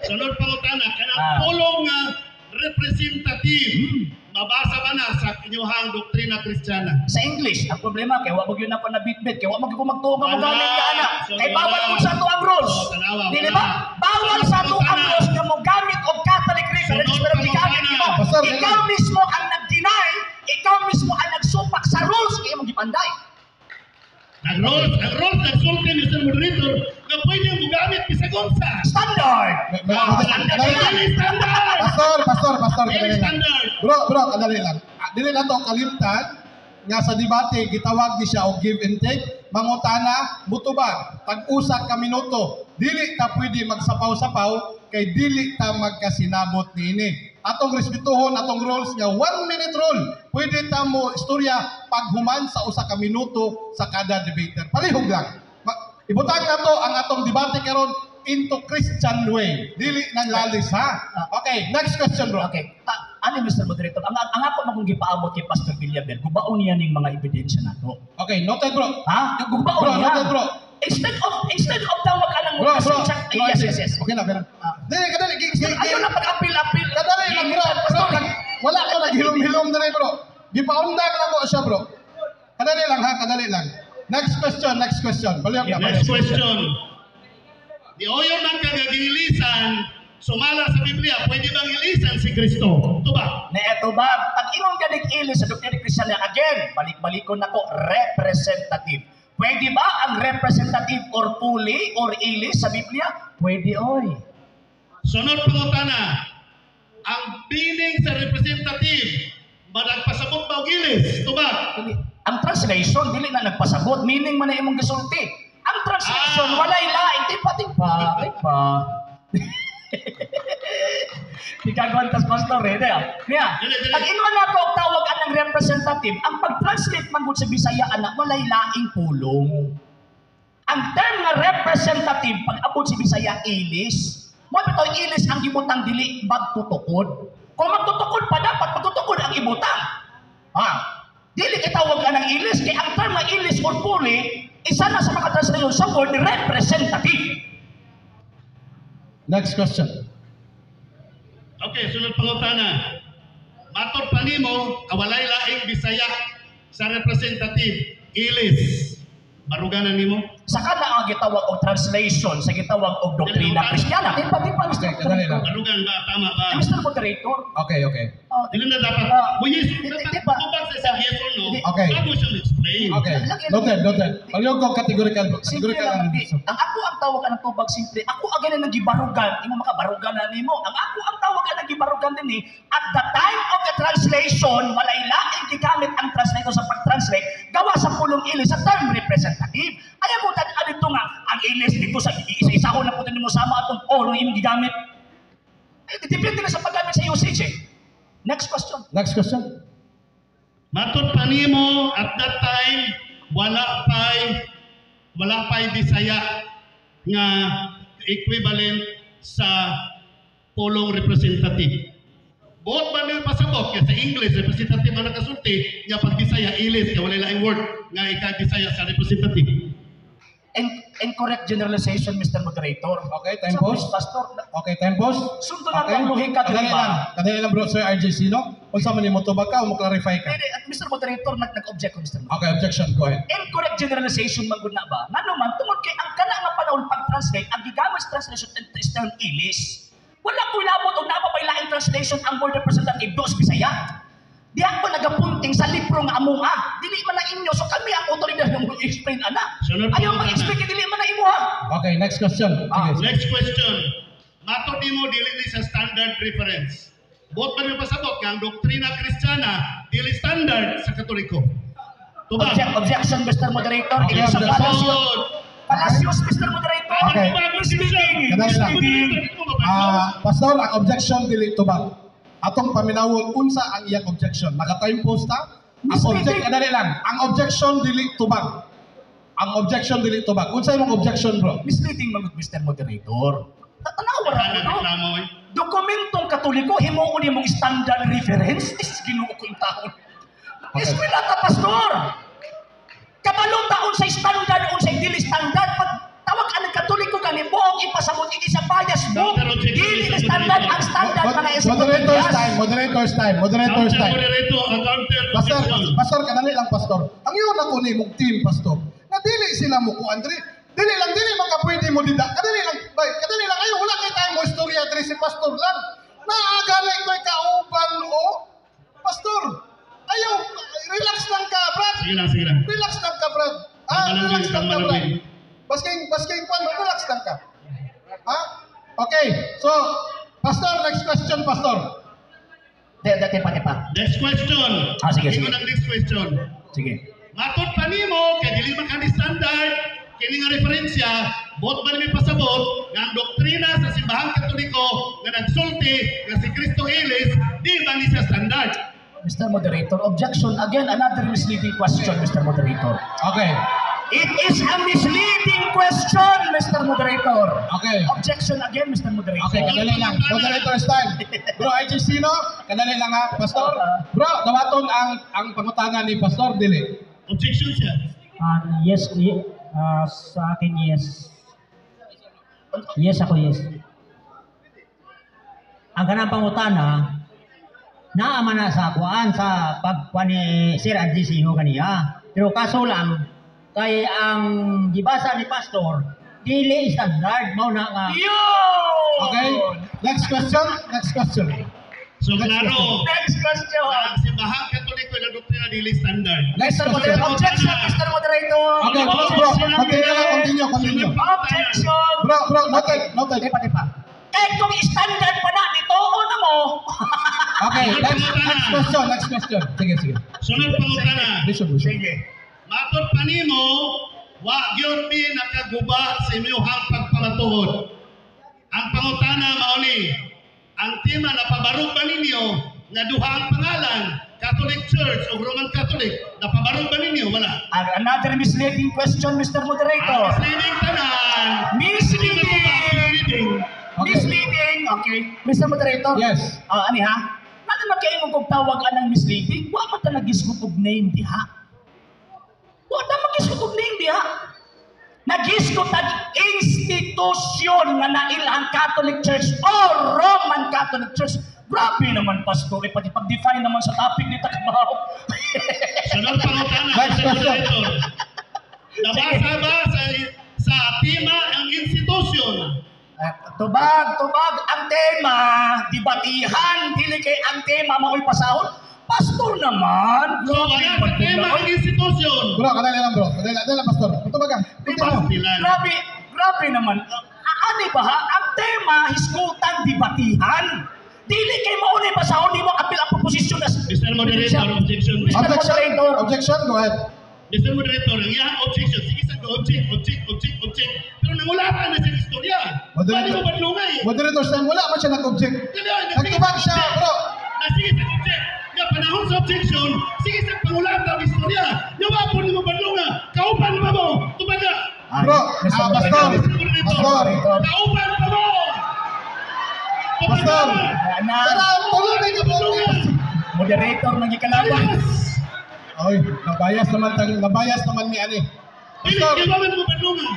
Sunod pangutana. Kanang pulong nga representative. Mabasa ba na sa inyong doktrina Kristiyana? Sa English, ang problema kay wa gyud ako na bitbit kay wa man gyud ko magtuo nga Wala. mogamit ka ana. So, Kay bawal wala. po sa ato ang rules. So, tanawa, Dili wala. ba? Bawal sa ato ang Pangutana. rules nga mogamit og Catholic reference Sunod pero gigamit pangutana. nimo. Pastor, Ikaw mismo ang nag-deny, ikaw mismo ang nagsupak sa rules kay imong gipanday. Ang rules nagsulti, Mr. Moderator, nga pwede mo gamit bisag unsa. Standard. Kadali lang. Dili standard. Pastor, pastor, pastor, Dili kadali lang. standard. Bro, bro, kadali lang. Ah, dili na to kalimtan nga sa debate gitawag ni siya og give and take. Mangutana, mutubag, tag-usa ka minuto. Dili ta pwede magsapaw-sapaw kay dili ta magkasinabot niini. Atong respetuhon atong rules nga 1 minute rule. Pwede ta mo istorya paghuman sa usa ka minuto sa kada debater. Palihog lang. Ibutang nato ang atong debate karon into Christian way. Dili nang lalis ha. Okay, next question, bro. Okay. Ah, ano, Mr. Moderator? Ang ako magong gipaabot kay Pastor Villaber, gubaon niya ning mga ebidensya nato. Okay, noted, bro. Ha? Gubaon Bro, niya. noted, bro. Instead of tawag anang Bro, bro. Yes, yes. Okay na, okay na. Ah. Dili, kadali. Ayaw na pag-apil-apil. Kadali lang, bro. Bro, wala ko naghilom-hilom dali, bro. Gipaundag lang ko siya, bro. Kadali lang ha, kadali lang. Next question, next question. Palihog na. Next question. Dioyon man kagagilisan, sumala sa Biblia, pwede bang ilisan si Kristo? Ito ba? Na eto ba, pag imong ganing ilis sa doktrina Kristiyana, again, balik-balikon nako, representative. Pwede ba ang representative or puli or ilis sa Biblia? Pwede, oy. Sunod pangutana, ang meaning sa representative, managpasabot ba og ilis? Ito ba? Dili. Ang translation, dili na nagpasabot, meaning man na imong gisulti. Ang translation, walay laing, tipa, tipa, tipa. Di ka gwantas, pastor, eh. Diya. Niya, Dili, dili. pag ingon na ko, tawag anang representative, ang pag-translate man gud sa Bisaya, anak, walay laing pulong. Ang term nga representative, pag abot sa Bisaya, ilis. Mo bitaw ilis ang gibutang dili magtutukod. Kung magtutukod pa, dapat magtutukod ang ibutang. Ha? Dili kitawag ang ilis kay ang term nga ilis or puli isa na sa mga translation sa word representative. Next question. Okay, sunod pangutana. Matod pa nimo, walay laing Bisaya sa representative, ilis. Baruganan nimo? Sa kana ang gitawag og translation sa gitawag og doktrina Kristiyana. Di pa, Mr. Okay, kadali lang. Barugan ba? Tama ba? Eh, Mr. Moderator, Okay. Dili na dapat. Ah, Well, yes, di- dapat di ba? tubag sa isang yes or no. Di- Okay. Bago siya explain. Okay. Noted, noted. Palihog ko categorical, bro. Simple Categorical lang ang di. Ang ako ang tawag ang tubag simple. Ako ang ganin ng gibarugan, imo makabarugan na nimo. Ang ako ang tawag ang gibarugan din ni at the time of the translation, walay laing gigamit ang translator sa pag-translate gawa sa pulong ilis sa term representative. Ayaw mo tad dito nga ang ilis dito sa isa-isa ko na po nimo sama atong oro imong gigamit. Eh, depende na sa paggamit sa usage eh. Next question. Next question. Matod pa nimo at that time wala pay Bisaya nga equivalent sa pulong representative. Buot ba niyo pasabot kay sa English representative ang nakasulti nya pag Bisaya ilis kay wala laing word nga ika-Bisaya sa representative. Incorrect generalization, Mr. Moderator. Okay, time So, pause. Pastor, Okay, time pause. Sundo na ang lohika, Kadali di ba? lang. Kadali lang, bro, Sir RJ Sino. Unsa man nimo, tubag ka o mo clarify ka? Hindi, at Mr. Moderator, nag-object ko, Mr. Moderator. Okay, objection. Go ahead. Incorrect generalization man gud na ba? Ngano man, tungod kay ang kana nga panahon pag-translate, ang gigamit sa translation is term ilis. Wala ko labot og naa pa pay laing translation ang word representative dos Bisaya. Diha ko nagapunting sa libro nga among ah. Dili man na inyo, so kami ang otoridad nga mo explain ana. Sunod Ayaw po, mag-explain kay dili man na imo ha. Okay, next question. Ah, Sige. Next question. Matod nimo dili ni sa standard reference. Buot ba niyo pasabot nga ang doktrina Kristiyana dili standard sa Katoliko? Tubag. Objection, Mr. Moderator. Okay, It is a objection. fallacy. Sud. Fallacious, Mr. Moderator. Okay. Misleading. Kadali lang. Misleading. Ah, Pastor, ang objection dili tubag. Atong paminawon unsa ang iyang objection. Naka-time post ta? Ang Misleading. object kadali lang. Ang objection dili tubag. Ang objection dili tubag. Unsa imong objection, bro? Misleading man gud, Mr. Moderator. Tatanawa ra ko, no? Reklamo eh. Dokumentong Katoliko, himuon nimong standard reference. Is Ginoo ko yung taon. Okay. Eskwela ka, Pastor! Kabalo taon sa standard, unsay dili standard. Pag tawag ang Katoliko kani buong ipasamot ini sa bias book. Counter objection, Dili Mr. standard ang standard mga Moderator's time, moderator's time, moderator's Counter time. moderator, a counter Pastor, objection. pastor, kadali lang, pastor. Ang iyon ako ni mong team, pastor. Nga dili sila mo kuan diri. Dili lang, dili man ka pwede mo dida. Kadali lang, bay, kadali lang ayo wala kay tayo mo istorya diri si pastor lang. Naagali ko'y kauban o. Pastor, ayaw, relax lang ka, Brad. Sige lang, sige lang. Relax lang ka, Brad. Ah, Tama lang relax yun, lang tama ka, lang Brad. yun. Basking kwan, relax lang ka. Ha? Okay, so, Pastor, next question, Pastor. Di, pa, di pa. Next question. Ah, sige, sige. Ingon ang next question. Sige. Matod pa nimo kay dili man kani standard kini nga referensya, buot ba nimi pasabot nga ang doktrina sa simbahang Katoliko nga nagsulti nga si Kristo ilis di ba ni siya standard? Mr. Moderator, objection again, another misleading question, Mr. Moderator. Okay. It is a misleading question, Mr. Moderator. Okay. Objection again, Mr. Moderator. Okay, kadali lang. Moderator's time. Bro, IG Sino, kadali lang ha. Pastor, bro, dawaton ang pangutana ni Pastor dili. Objection siya. Yes, sa akin yes. Yes ako, yes. Ang kanang pangutana, naama na sa kuan sa pagkuan ni Sir Andy Sino kaniya. Pero kaso lang, kay ang gibasa ni Pastor, dili standard mao na nga. Yo! Okay? Next question, next question. So Next klaro, Next question. ang simbahang Katoliko na doktrina dili standard. Next Mr. question. Moderator, objection, Mr. Moderator. Okay, bro, bro, continue lang, continue, continue. Objection. Bro, bro, noted, noted. Di pa, di pa. Kahit kung standard pa na, dito na mo. Okay, next question, next question. Sige, sige. Sunod pangutana. Listen, listen. Sige. Matod pa nimo, wa gyud mi nakaguba sa inyong pagpamatuod. Ang pangutana mao ni, ang tema napabarog ba ninyo nga duha ang pangalan, Catholic Church o Roman Catholic, napabarog ba ninyo? Wala. And another misleading question, Mr. Ang Moderator. misleading tanan. Misleading. Misleading. Okay. Misleading. Okay. Mr. Moderator. Yes. Ah, ani ha? Ano magkaimong kog tawag anang misleading? Wa man ta nagisgot og name diha. Wa ta magisgot og name diha. Nagisgot tag institusyon nga naila ang Catholic Church or Roman Catholic Church. Grabe naman, Pastor. Eh, pati pag-define naman sa topic ni Takbaw. Sunod pangutana, Next Mr. question. Moderator. Nabasa ba sa tema ang institution? Ah, tubag, tubag, ang tema, debatihan, dili kay ang tema mao'y pasahon. Pastor naman. So wala sa tema ang institution. Bro, kadali lang, bro. Kadali, kadali lang, pastor. Tubag ka. Continue. Pastilan. Grabe, grabe naman. Ani ba ha? Ang tema, hisgutan, debatihan. Dili kay mao ni pasahon nimo apil ang proposisyon as Mr. Moderator, objection. Mr. Objection. Moderator. Objection, go ahead. Mr. Moderator, ang iyang objection, sige sa object, object, object, object. Pero nangulata na sa istorya. Moderator. Paano mo badlungay? Moderator Sam, wala man siya nag-object. Nagtubag siya, bro. Nasige sa object. Nga panahon sa objection, sige sa pangulata ang istorya. Nga wa mo badlunga. Kauban pa mo. Tubaga. Bro, Mr. pastor. Moderator. Mr. Moderator. Pastor. Kauban pa mo. Tubaga. Pastor. Ayan na. Tara, tulong na yung Moderator nang gikalaban. Yes. Oy, nabayas naman ni ani. Dili, Pastor, di ba man mo badlunga?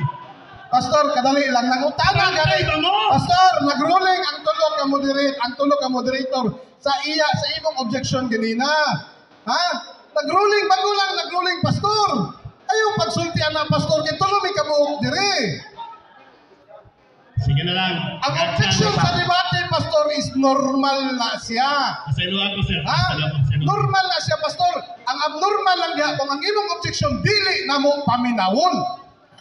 Pastor, kadali lang nangutana gani. Bantay ba mo? Pastor, nagruling ang tulo ka moderator sa iya sa imong objection ganina. Ha? Nagruling bago lang nagruling, pastor. Ayaw pagsultian na, pastor, kay tulo mi kabuok diri. Sige na lang. Ang objection sa debate, pastor, is normal na siya. Pasaylo ako, sir. Ha? Pasaylo ako, pasaylo. Normal na siya, pastor. Ang abnormal lang diha kung ang imong objection dili namo paminawon.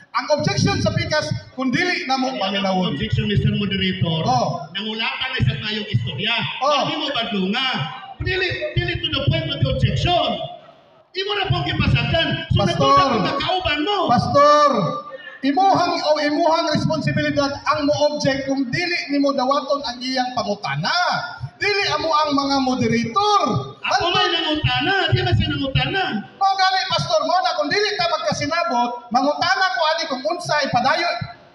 Ang objection sa pikas kung dili namo Ang paminawon. objection, Mr. Moderator, Oh. nangulatan na sa tayong istorya. Oh. Hindi mo badlunga. Dili, dili to the point of the objection. Imo na pong gipasagdan. So Pastor. nagduda kung nakauban mo. Pastor, imuhang o imuhang responsibilidad ang mo-object kung dili nimo dawaton ang iyang pangutana. Dili amo ang mga moderator. Ako may nangutana. Di ba siya nangutana? Mao gani, pastor, mo na kung dili ta magkasinabot, mangutana ko ani kung unsa ipadayo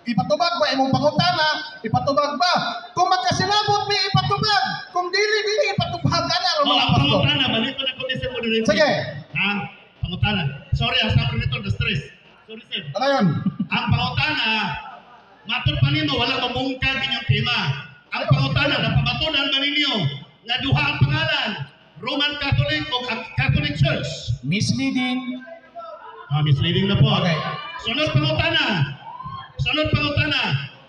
ipatubag ba imong pangutana, ipatubag ba? Kung magkasinabot mi ipatubag, kung dili dili ipatubag ana ro Oh, mga ang pastor. pangutana, balik ko na ko, Mr. Moderator. Sige. Ha? Pangutana. Sorry, ah, sa moderator, the stress. Sorry, sir. Ano yun? Ang pangutana, matod pa nimo wala mabungkag inyong tema. Ang pangutana, napamatunan ba ninyo nga duha ang pangalan, Roman Catholic o Catholic Church? Misleading. Ah, misleading na po. Okay. Sunod pangutana. Sunod pangutana.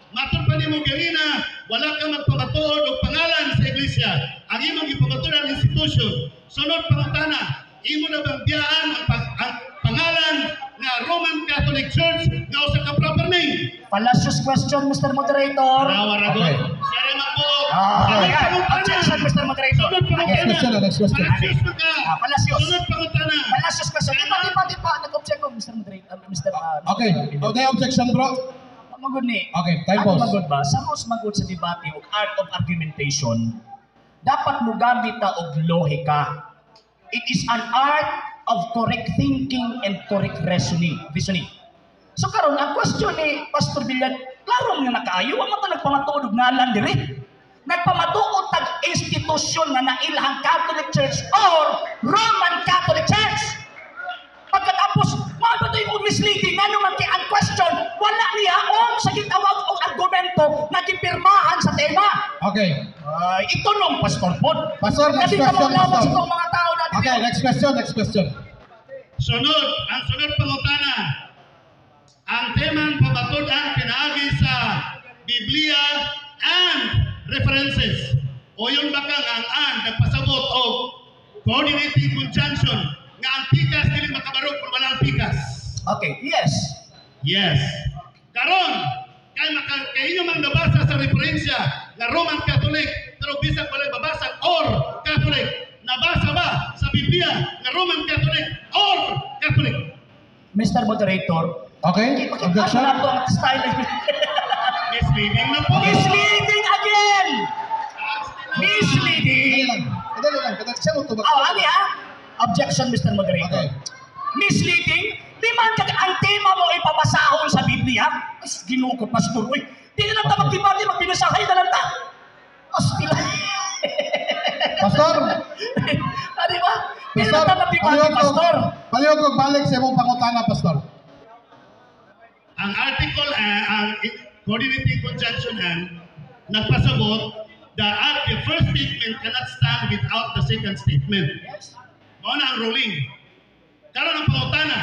Matod pa nimo ganina, wala ka magpamatuod og pangalan sa iglesia. Ang imong gipamatuodan institution. Sunod pangutana, imo na bang biyaan ang pangalan nga Roman Catholic Church nga usa ka proper name? Fallacious question, Mr. Moderator. Rawa rago. Okay. Sere po. Ah, Sunod ayan. pangutana. Objection, Mr. Moderator. Sunod pangutana. Next question na, next question. Fallacious man ka. Ah, fallacious. Sunod pangutana. Fallacious question. Di ba, di ba, di ba? Nag-object ko, Mr. Moderator. Mr. Okay. Oh, may objection, bro. Magod ni. Okay, time Ano pause. magod ba? Sa most magod sa debate og art of argumentation, dapat mo gamit ta og lohika. It is an art of correct thinking and correct reasoning. Reasoning. So karon ang question ni Pastor Villan, klaro nga nakaayo, wa man ta nagpamatuod og ngalan diri. Nagpamatuod tag institusyon nga nailahang Catholic Church or Roman Catholic Church. Pagkatapos, mao ba yung misleading? Ngano man kay ang question, wala niya om sa gitawag og argumento nga gipirmahan sa tema. Okay. Ay, ito nung Pastor Pod. Pastor, next Dili ka question, maulawan Pastor. sa itong mga tao na Okay, next question, next question. Sunod, ang sunod pangutana. Ang temang pamatud-an pinaagi sa Biblia and references. O yun ba kang ang and nagpasabot og coordinating conjunction nga ang pikas dili makabarog kung wala ang pikas. Okay, yes. Yes. Karon, kay maka, kay inyo mang nabasa sa referensya nga Roman Catholic pero bisag walay mabasa or Catholic, nabasa ba sa Biblia nga Roman Catholic or Catholic? Mr. Moderator, Okay, pakita objection. na to ang style. Misleading na po. Misleading again! Kadali Misleading! lang. Kadali lang. Kadali. Siya mo tubag. Oh, ani ha? Objection, Mr. Moderator. Okay. Misleading? Di man kag ang tema mo ipabasahon sa Biblia? Ay, Ginoo ko, Pastor. Uy, di na lang ta magdebate, magbinasahay na lang ta. Hostila. Pastor, Ah, di ba? Di na Pastor, lang ta magdebate, palihog ko, Pastor. palihog ko balik sa imong pangutana, Pastor. Ang article, ang coordinating conjunction and nagpasabot the first statement cannot stand without the second statement. Yes. Mao na ang ruling. Karon ang pangutana.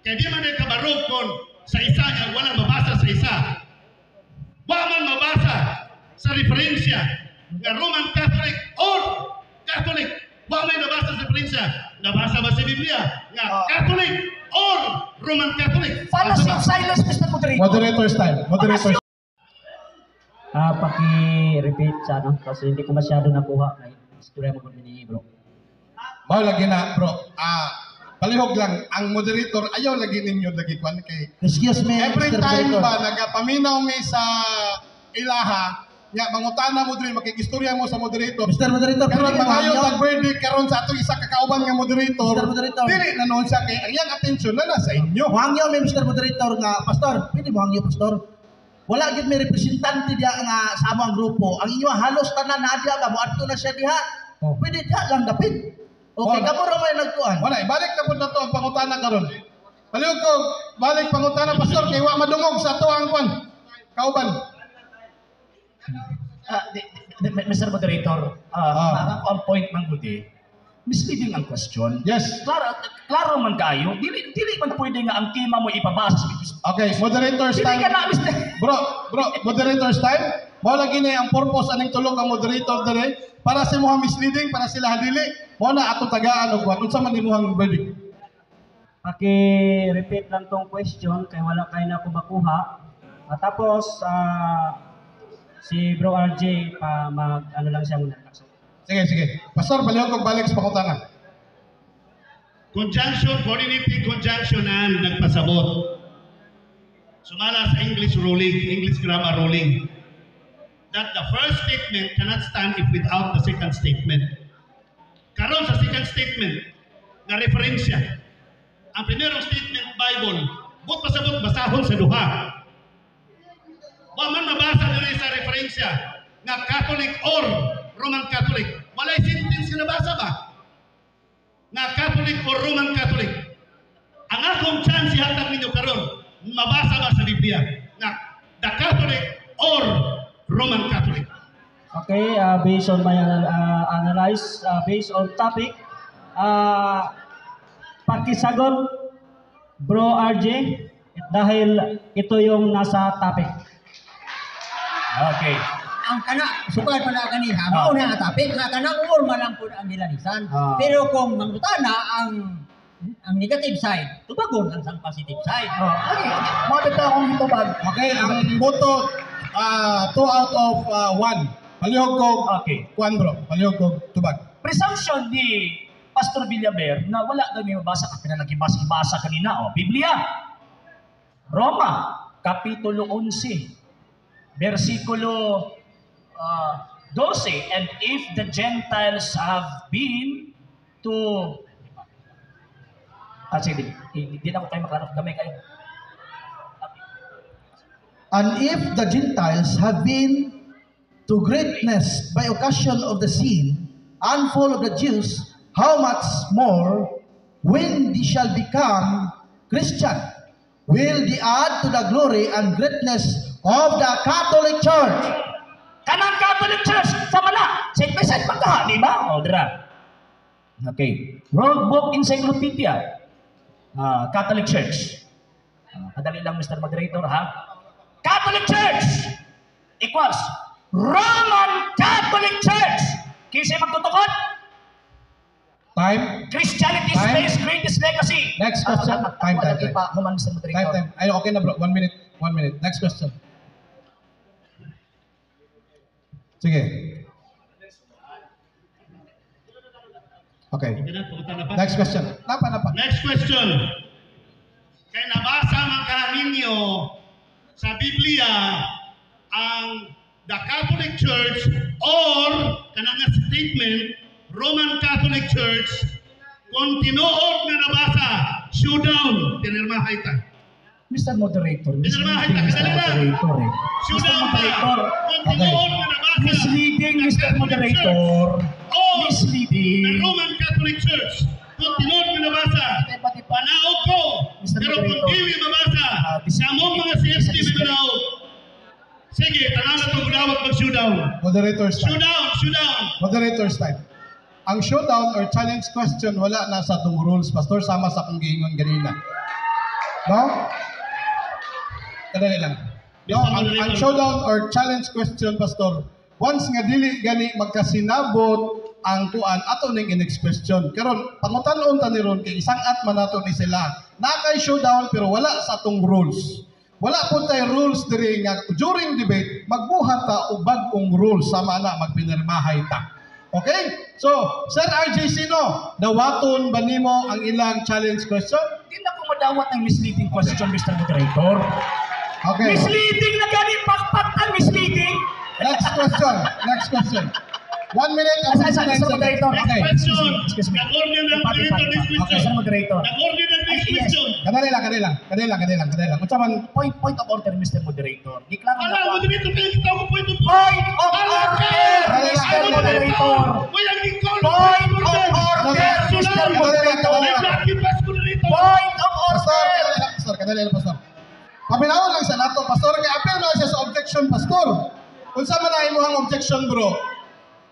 Kaya di man ay kabarog kon sa isa nga walang mabasa sa isa. Wa man mabasa sa referensya nga Roman Catholic or Catholic. Wa may nabasa sa referensya. Nabasa ba sa Biblia nga Catholic or Roman Catholic? Fallacy Basa ba? of silence, Mr. Moderator. Moderator's time. Moderator's Ah, paki-repeat sa ano kasi hindi ko masyado nakuha kay istorya mo gud ni bro. Mao lagi na, bro. Ah, palihog lang ang moderator, ayaw lagi ninyo lagi kwan kay Excuse me, every Mr. time Moderator. ba nagapaminaw mi sa ilaha nya, mangutana mo diri, makikistorya mo sa moderator. Mr. Moderator, karon pwede mangayo mo tag verdict karon sa atong isa ka kauban nga moderator. Mr. Moderator. Dili na noon siya kay ang iyang atensyon na nasa inyo. Muhangyo mi, Mr. Moderator, nga pastor, pwede muhangyo, pastor. Wala gyud may representante diha nga sa amo ang grupo. Ang inyo halos tanan na diha ba moadto na siya diha. Oh. Pwede diha lang dapit. Okay, Wala. kamo ra may nagkuan. Wala, ibalik na pud nato ang pangutana karon. Palihog ko, balik pangutana, pastor, kay wa madungog sa ato ang kwan. Kauban. Ah, Mr. Moderator, ang point man gud eh, misleading ang question. Yes. Klaro, klaro man kayo, dili dili man pwede nga ang tema mo ipabasa sa Okay, moderator's Dili time. ka na, Mr. Bro, bro, moderator's time. Mao lagi na ang purpose aning tulo ka moderator dere para sa imong misleading, para sila dili. Mao na ato tagaan og kwan. Unsa man imong verdict? Paki-repeat lang tong question kay wala kay na ako makuha. Ah, tapos si Bro RJ pa mag ano lang siya muna. Sige, sige. Pastor, palihog kog balik sa pangutana. Conjunction, coordinating conjunction ang nagpasabot. Sumala sa English ruling, English grammar ruling, that the first statement cannot stand if without the second statement. Karon sa second statement, nga referensya, ang primerong statement, Bible, but pasabot basahon sa duha. Wa man mabasa diri sa referensya nga Catholic or Roman Catholic. Walay sentence nga nabasa ba nga Catholic or Roman Catholic? Ang akong chance ihatag ninyo karon, mabasa ba sa Biblia nga the Catholic or Roman Catholic? Okay, based on my analyze, based on topic, pakisagot, Bro RJ, dahil ito yung nasa topic. Okay. Ang kana sukad pa na ganiha, mao na ang topic nga kanang or man lang pud ang gilanisan. Ah. Pero kung mangutana ang negative side, tubagon ang sang positive side. Oh, okay. Mao bitaw akong gitubag. Okay, ang boto, 2 out of 1. Palihog ko kwan, bro. Palihog ko tubag. Presumption ni Pastor Villaver na wala daw may mabasa kasi na nagibasa-ibasa kanina. Oh, Biblia. Roma, Kapitulo 11, versikulo 12. "And if the Gentiles have been to" Ah, sige, di na ko kayo maklaro. Gamay kayo. And if the Gentiles have been to greatness by occasion of the sin and fall of the Jews, how much more when they shall become Christian will they add to the glory and greatness of the Catholic Church? Kanang Catholic Church, sama na. Side by side pagka, di ba? O, dira. Okay. World Book Encyclopedia. Ah, Catholic Church. Ah, kadali lang, Mr. Moderator, ha? Catholic Church equals Roman Catholic Church. Kinsa magtutukod? Time. Christianity's Time. place, greatest legacy. Next question. Ah, ah, ah, Time, time, lagi time. pa, human, Mr. Moderator. Time, time. Ay, okay na, bro. One minute. One minute. Next question. Sige. Okay. Okay na, pangutana pa. Next question. Napa, napa. Next question. Kay nabasa man ka ninyo sa Biblia ang the Catholic Church or kanang nga statement Roman Catholic Church, kung tinuod nga nabasa, showdown, tinirmahay ta. Mr. Moderator, Mr. misleading, Mr. Kadali na. Moderator eh. Mr. Showdown ta. Moderator, Kung tinuod nga nabasa, misleading, the Mr. Catholic Moderator. Church or the Misleading. Roman Catholic Church, kung tinuod nga nabasa, panaog ko. Mr. Pero kung Moderator. dili mabasa, sa among mga CST may manaog. Sige, tanan na itong gudawat mag-showdown. Moderator's time. Showdown, showdown. Moderator's time. Ang showdown or challenge question, wala na sa atong rules, Pastor, sama sa akong giingon ganina. No? Kadali lang. No, ang showdown or challenge question, Pastor, once nga dili gani magkasinabot ang kuan, ato ning next question. Karon pangutan-on ta ni ron kay isang at man nato ni sila. Na kay showdown pero wala sa atong rules. Wala po tay rules diri nga during debate magbuhat ta og bag-ong rules sama na magpinirmahay ta. Okay? So, Sir RJ Sino, dawaton ba nimo ang ilang challenge question? Di na ko madawat ang misleading question, Mr. Moderator. Okay. Misleading na gani, pakpak ang misleading. Next question. Next question. 1 minute and Asa, asa, 59 Mr. seconds. Moderator. Okay. Question. Excuse me. Nag-order ng Pati, moderator pati, next pati. question. Mr. Moderator. Nag-order ng next Ay, yes. question. Kadali lang, kadali lang. Kadali lang, kadali lang, kadali lang. Unsa man Point of order, Mr. Moderator. Giklaro Wala, na ko. moderator, kaya kita ko point of Point of order, Mr. Moderator. Point of order, Mr. Moderator. Point of Pastor, order. kadali lang, Pastor, kadali lang, Pastor. Paminawon lang sa nato, Pastor, kay appeal na siya sa objection, Pastor. Unsa man ang imong objection, bro?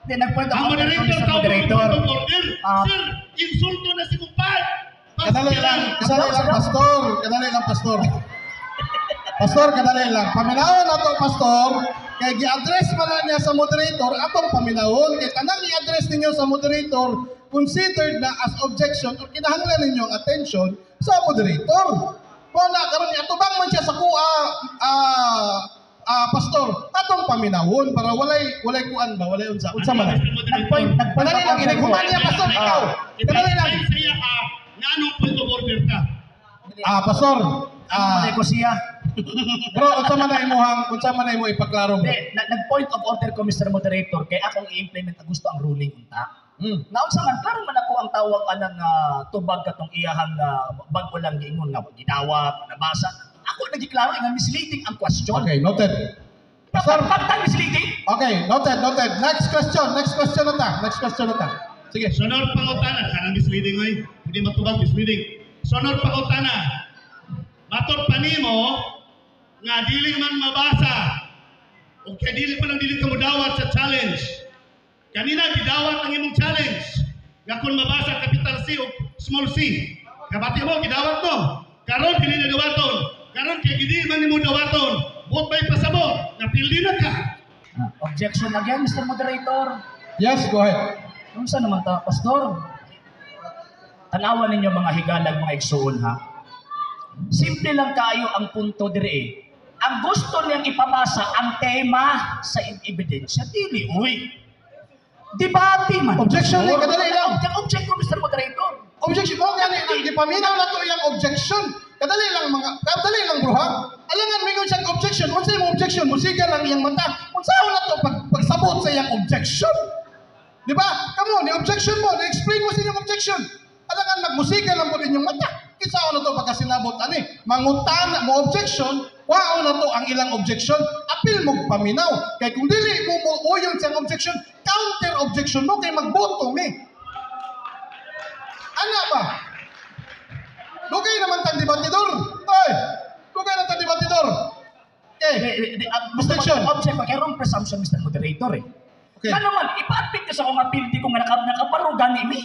Hindi, nag-point of Ang order ko, moderator Mr. tawag Moderator. point of order. Ah. Sir, insulto na si kumpad. Kadali lang, Pastor. Kadali lang, Pastor. Pastor, kadali lang. Paminawon nato, Pastor, kay gi-address man na niya sa moderator atong paminawon. Kay tanang i-address ninyo sa moderator, considered na as objection or kinahanglan ninyo ang attention sa moderator. Mao na karon atubang man siya sa kuha, Pastor, atong paminawon para walay kuan ba, walay unsa. Unsa man na? Nag-point Kadali of lang, order ko. inighuman niya, Pastor, ikaw. Kadali lang. Sa iya ka, nga anong point of order ka? Pastor, Ano ko siya? Bro, unsa man na imo ipaklaro, bro? Hindi, nag-point of order ko, Mr. Moderator, kay akong i-implement ang gusto ang ruling unta. Naunsa man, klaro man ako ang tawag anang tubag katong iyahang bag-o lang giingon nga gidawat, nabasa. Ako nagiklaro nga misleading ang question. Okay, noted. Pastor, Pagtang misleading. Okay, noted, noted. Next question na ta. Next question na ta. Sige. Sunod pangutana, kanang misleading oy. Hindi matubag misleading. Sunod pangutana. Matod pa nimo nga dili man mabasa o kay dili pa lang dili ka modawat sa challenge. Kanina gidawat ang imong challenge. Nga kung mabasa capital C o small c. Kabati mo gidawat mo. Karon dili na dawaton. Karon kay dili man nimo dawaton. Buot bay pasabot, napildi na ka. Objection again, Mr. Moderator. Yes, go ahead. Unsa naman ta, Pastor? Tanawan ninyo mga higalag, mga igsuon ha. Simple lang kayo ang punto diri eh. Ang gusto niyang ipabasa ang tema sa ebidensya, dili uy. Debate man. Objection ni, kadali lang. Object ko, Mr. Moderator. Objection mo gani nang gipaminaw na to iyang objection. Kadali lang mga kadali lang, bro, ha. Alangan mingon siyang objection. Unsa imong objection? Musiga lang iyang mata. Unsa na to pag pagsabot sa iyang objection? Di ba? Kamo ni objection mo, ni explain mo sa inyong objection. Alangan nagmusika lang po inyong mata. Kinsa na to pagkasinabot ani? Mangutan mo objection, wao na to ang ilang objection, apil mo paminaw. Kay kung dili mo mo uyon siyang objection, counter objection mo kay magboto mi. Ana ba? Dugay naman tang debatidor. Oy, dugay na tang debatidor. Okay. Mr. Objection. Object ko, kay wrong presumption, Mr. Moderator eh. Okay. Kano man, ipa-admit ko sa akong apil, di ko nga nakabaro gani mi.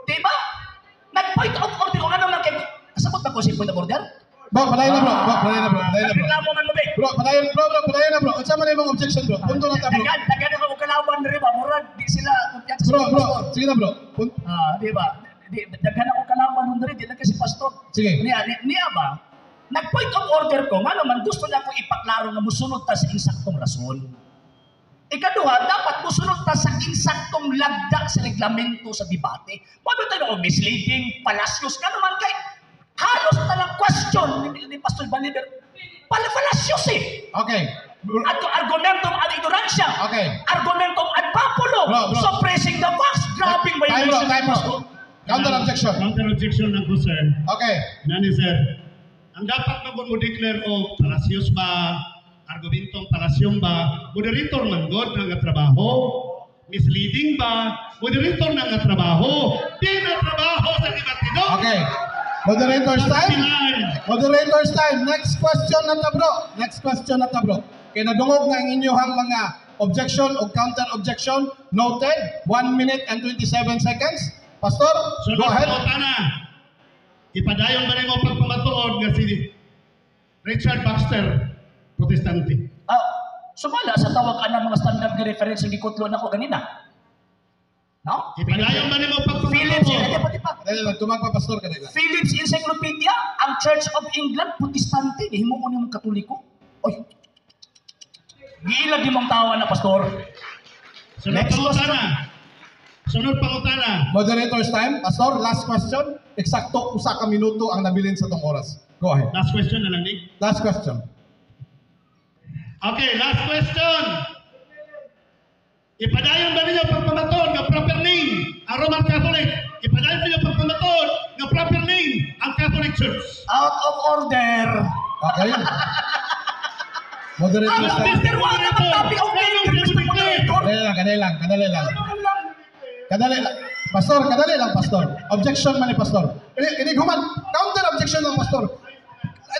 Di ba? Nag-point of order ko nga naman kay kasabot ba ko si point of order? Bro, padayon na, bro. Bro, padayon na, bro. Padayon na, bro. Reklamo man mo be. Bro, padayon, bro, bro, padayon na, bro. Unsa man imong objection, bro? Punto na ta, bro. Dagan ako og kalaban diri ba? Murag di sila kumpiyansa sa Bro, bro, pastor. sige na, bro. Ah, di ba? Di daghan ako kalaban nun diri, di lang kasi pastor. Sige. Niya ba? Nag-point of order ko, ngano man gusto na ako ipaklaro nga musunod ta sa insaktong rason. Ikaduha, dapat musunod ta sa insaktong lagda sa reglamento sa debate. Paano tayo ako misleading, fallacious, ngano man kay halos talang question ni Pastor Baliber. Fallacious eh. Okay. Bro, At argumentum ad ignorantia. Okay. Argumentum ad populo. Bro, bro. Suppressing the facts. Grabing Time, bro, violation. time, bro. Counter objection. Counter objection lang ko, sir. Okay. Nani, sir, ang dapat man mo declare o fallacious ba, argumentong fallacious ba, moderator man god nga trabaho, misleading ba, moderator na nga trabaho, di na trabaho sa debatidor. Okay. Moderator's time. Moderator's time. Next question na ta, bro. Next question na ta, bro. Kay nadungog na ang inyong mga objection o counter objection. Noted. 1 minute and 27 seconds. Pastor, So, go ahead. na. Ipadayon ba nimo pagpamatuod magtuod nga si Richard Baxter Protestante? Ah, sumala sa tawag anang mga standard nga reference ang gikutlo nako ganina. No? Ipadayon ba nimo Phillips, pagpamatuod? hindi pa, di pa. Kadali lang, tumag pa, Pastor, kadali lang. Phillips Encyclopedia, ang Church of England, Protestante, himuon nimong Katoliko. Oy. Giilag imong tawa na, Pastor. Sunod Next. pangutana. Sunod pangutana. Moderator's time. Pastor, last question. Eksakto 1 ka minuto ang nabilin sa tong oras. Go ahead. Last question na lang ni. Last question. Okay, last question. Ipadayon ba ninyo pagpamatuod nga proper name ang Roman Catholic? Ipadayon ba ninyo pagpamatuod nga proper name ang Catholic Church? Out of order. Okay. Moderator's Ano, time. Mr. Wala naman topic of order, Mr. Moderator. Kadali lang, kadali lang, kadali lang. Ano lang? Kadali lang. Pastor, kadali lang, Pastor. Objection man ni Pastor. Ini, ini human. Counter objection ng Pastor.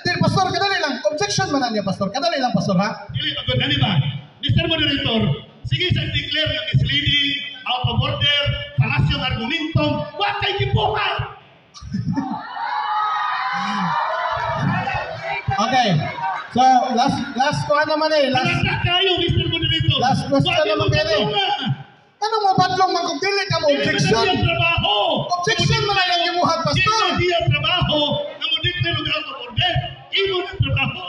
Di, Pastor, kadali lang. Objection man na niya, Pastor. Kadali lang, Pastor, ha? Dili ba gud ani ba? Mr. Moderator, sige sa declare nga misleading, out of order, fallacious argumentum, wa kay gibuhat. Okay. So, last last ko naman eh. Last, Halata kayo, Mr. Moderator. Last question Wa naman mo kayo eh. katulad. Ano mo badlong man kung dili ka mo Dili man objection? na diya trabaho. Objection man na yung gibuhat, Pastor. Dili na diya trabaho nga mo declare og out of order. Imo na trabaho.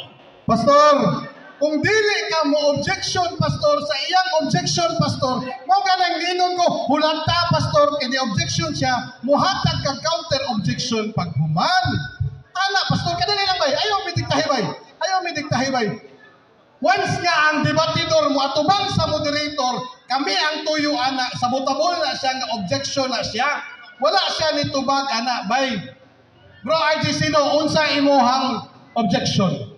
Pastor, kung dili ka mo objection, Pastor, sa iyang objection, Pastor, mo ganang giingon ko, hulanta, Pastor, kini objection siya, muhatag kag counter objection pag human. Ana, Pastor, kadali lang bay, ayaw mi diktahi bay. Ayaw mi diktahi bay. Once nga ang debatidor mo atubang sa moderator, kami ang tuyo ana, sa butabol na siya nga objection na siya. Wala siya ni tubag ana, bay. Bro RG Sino, unsa imuhang objection?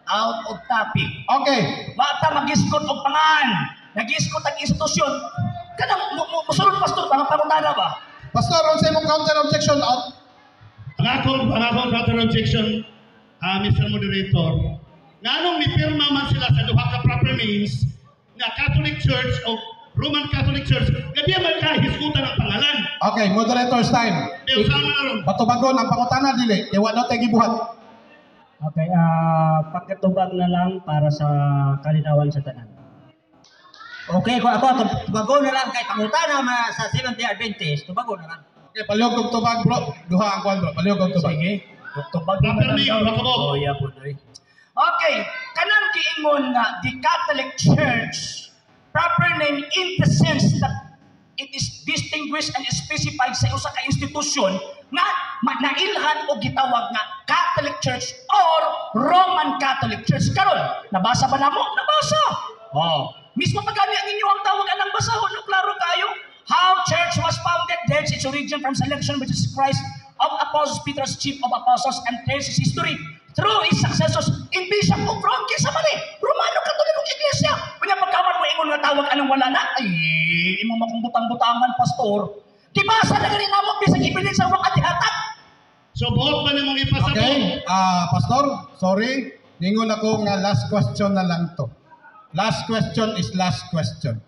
Out of topic. Okay. Bata magiskot og pangan. Nagiskot ang institusyon. Kanang musulod, Pastor, mga pangutana ba? Pastor, unsa imong counter objection? Out. Ang akong counter objection, Mr. Moderator, nganong mipirma man sila sa duha ka proper names nga Catholic Church o Roman Catholic Church, nga di man ka hisgutan ang pangalan. Okay, moderator's time. Di usahan man aron. Batubagon ang pangutana dili. Kay wa na tay gibuhat. Okay, pagkatubag na lang para sa kalinawan sa tanan. Okay, kung ako, tubago na lang kay pangutana ma sa Seventh-day Adventist, tubago na lang. Okay, palihog og tubag, bro. Duha ang kuan, bro. Palihog og tubag. Sige. Tubag Proper na lang name, daw. baka mo. Oh, yeah po, doy. Okay, kanang giingon nga the Catholic Church proper name in the sense that it is distinguished and specified sa usa ka institusyon nga nailhan o gitawag nga Catholic Church or Roman Catholic Church. Karon, nabasa ba namo? Nabasa. Oh, mismo pa gani ang inyo ang tawag anang basahon, no, klaro kayo. How church was founded, dates its origin from selection which is Christ of Apostles, Peter's chief of apostles, and traces history through his successors in Bishop of Rome. Kinsa man eh, Romano Katolikong Iglesia. Kunya pagkaman mo ingon nga tawag anong wala na, ay, imo makong butang-butangan, Pastor. Gibasa na gani namo bisag ibilin sa wang atihatag. So buot man nimong ipasabot. Okay, Pastor, sorry. Ningon ako nga last question na lang to. Last question is last question.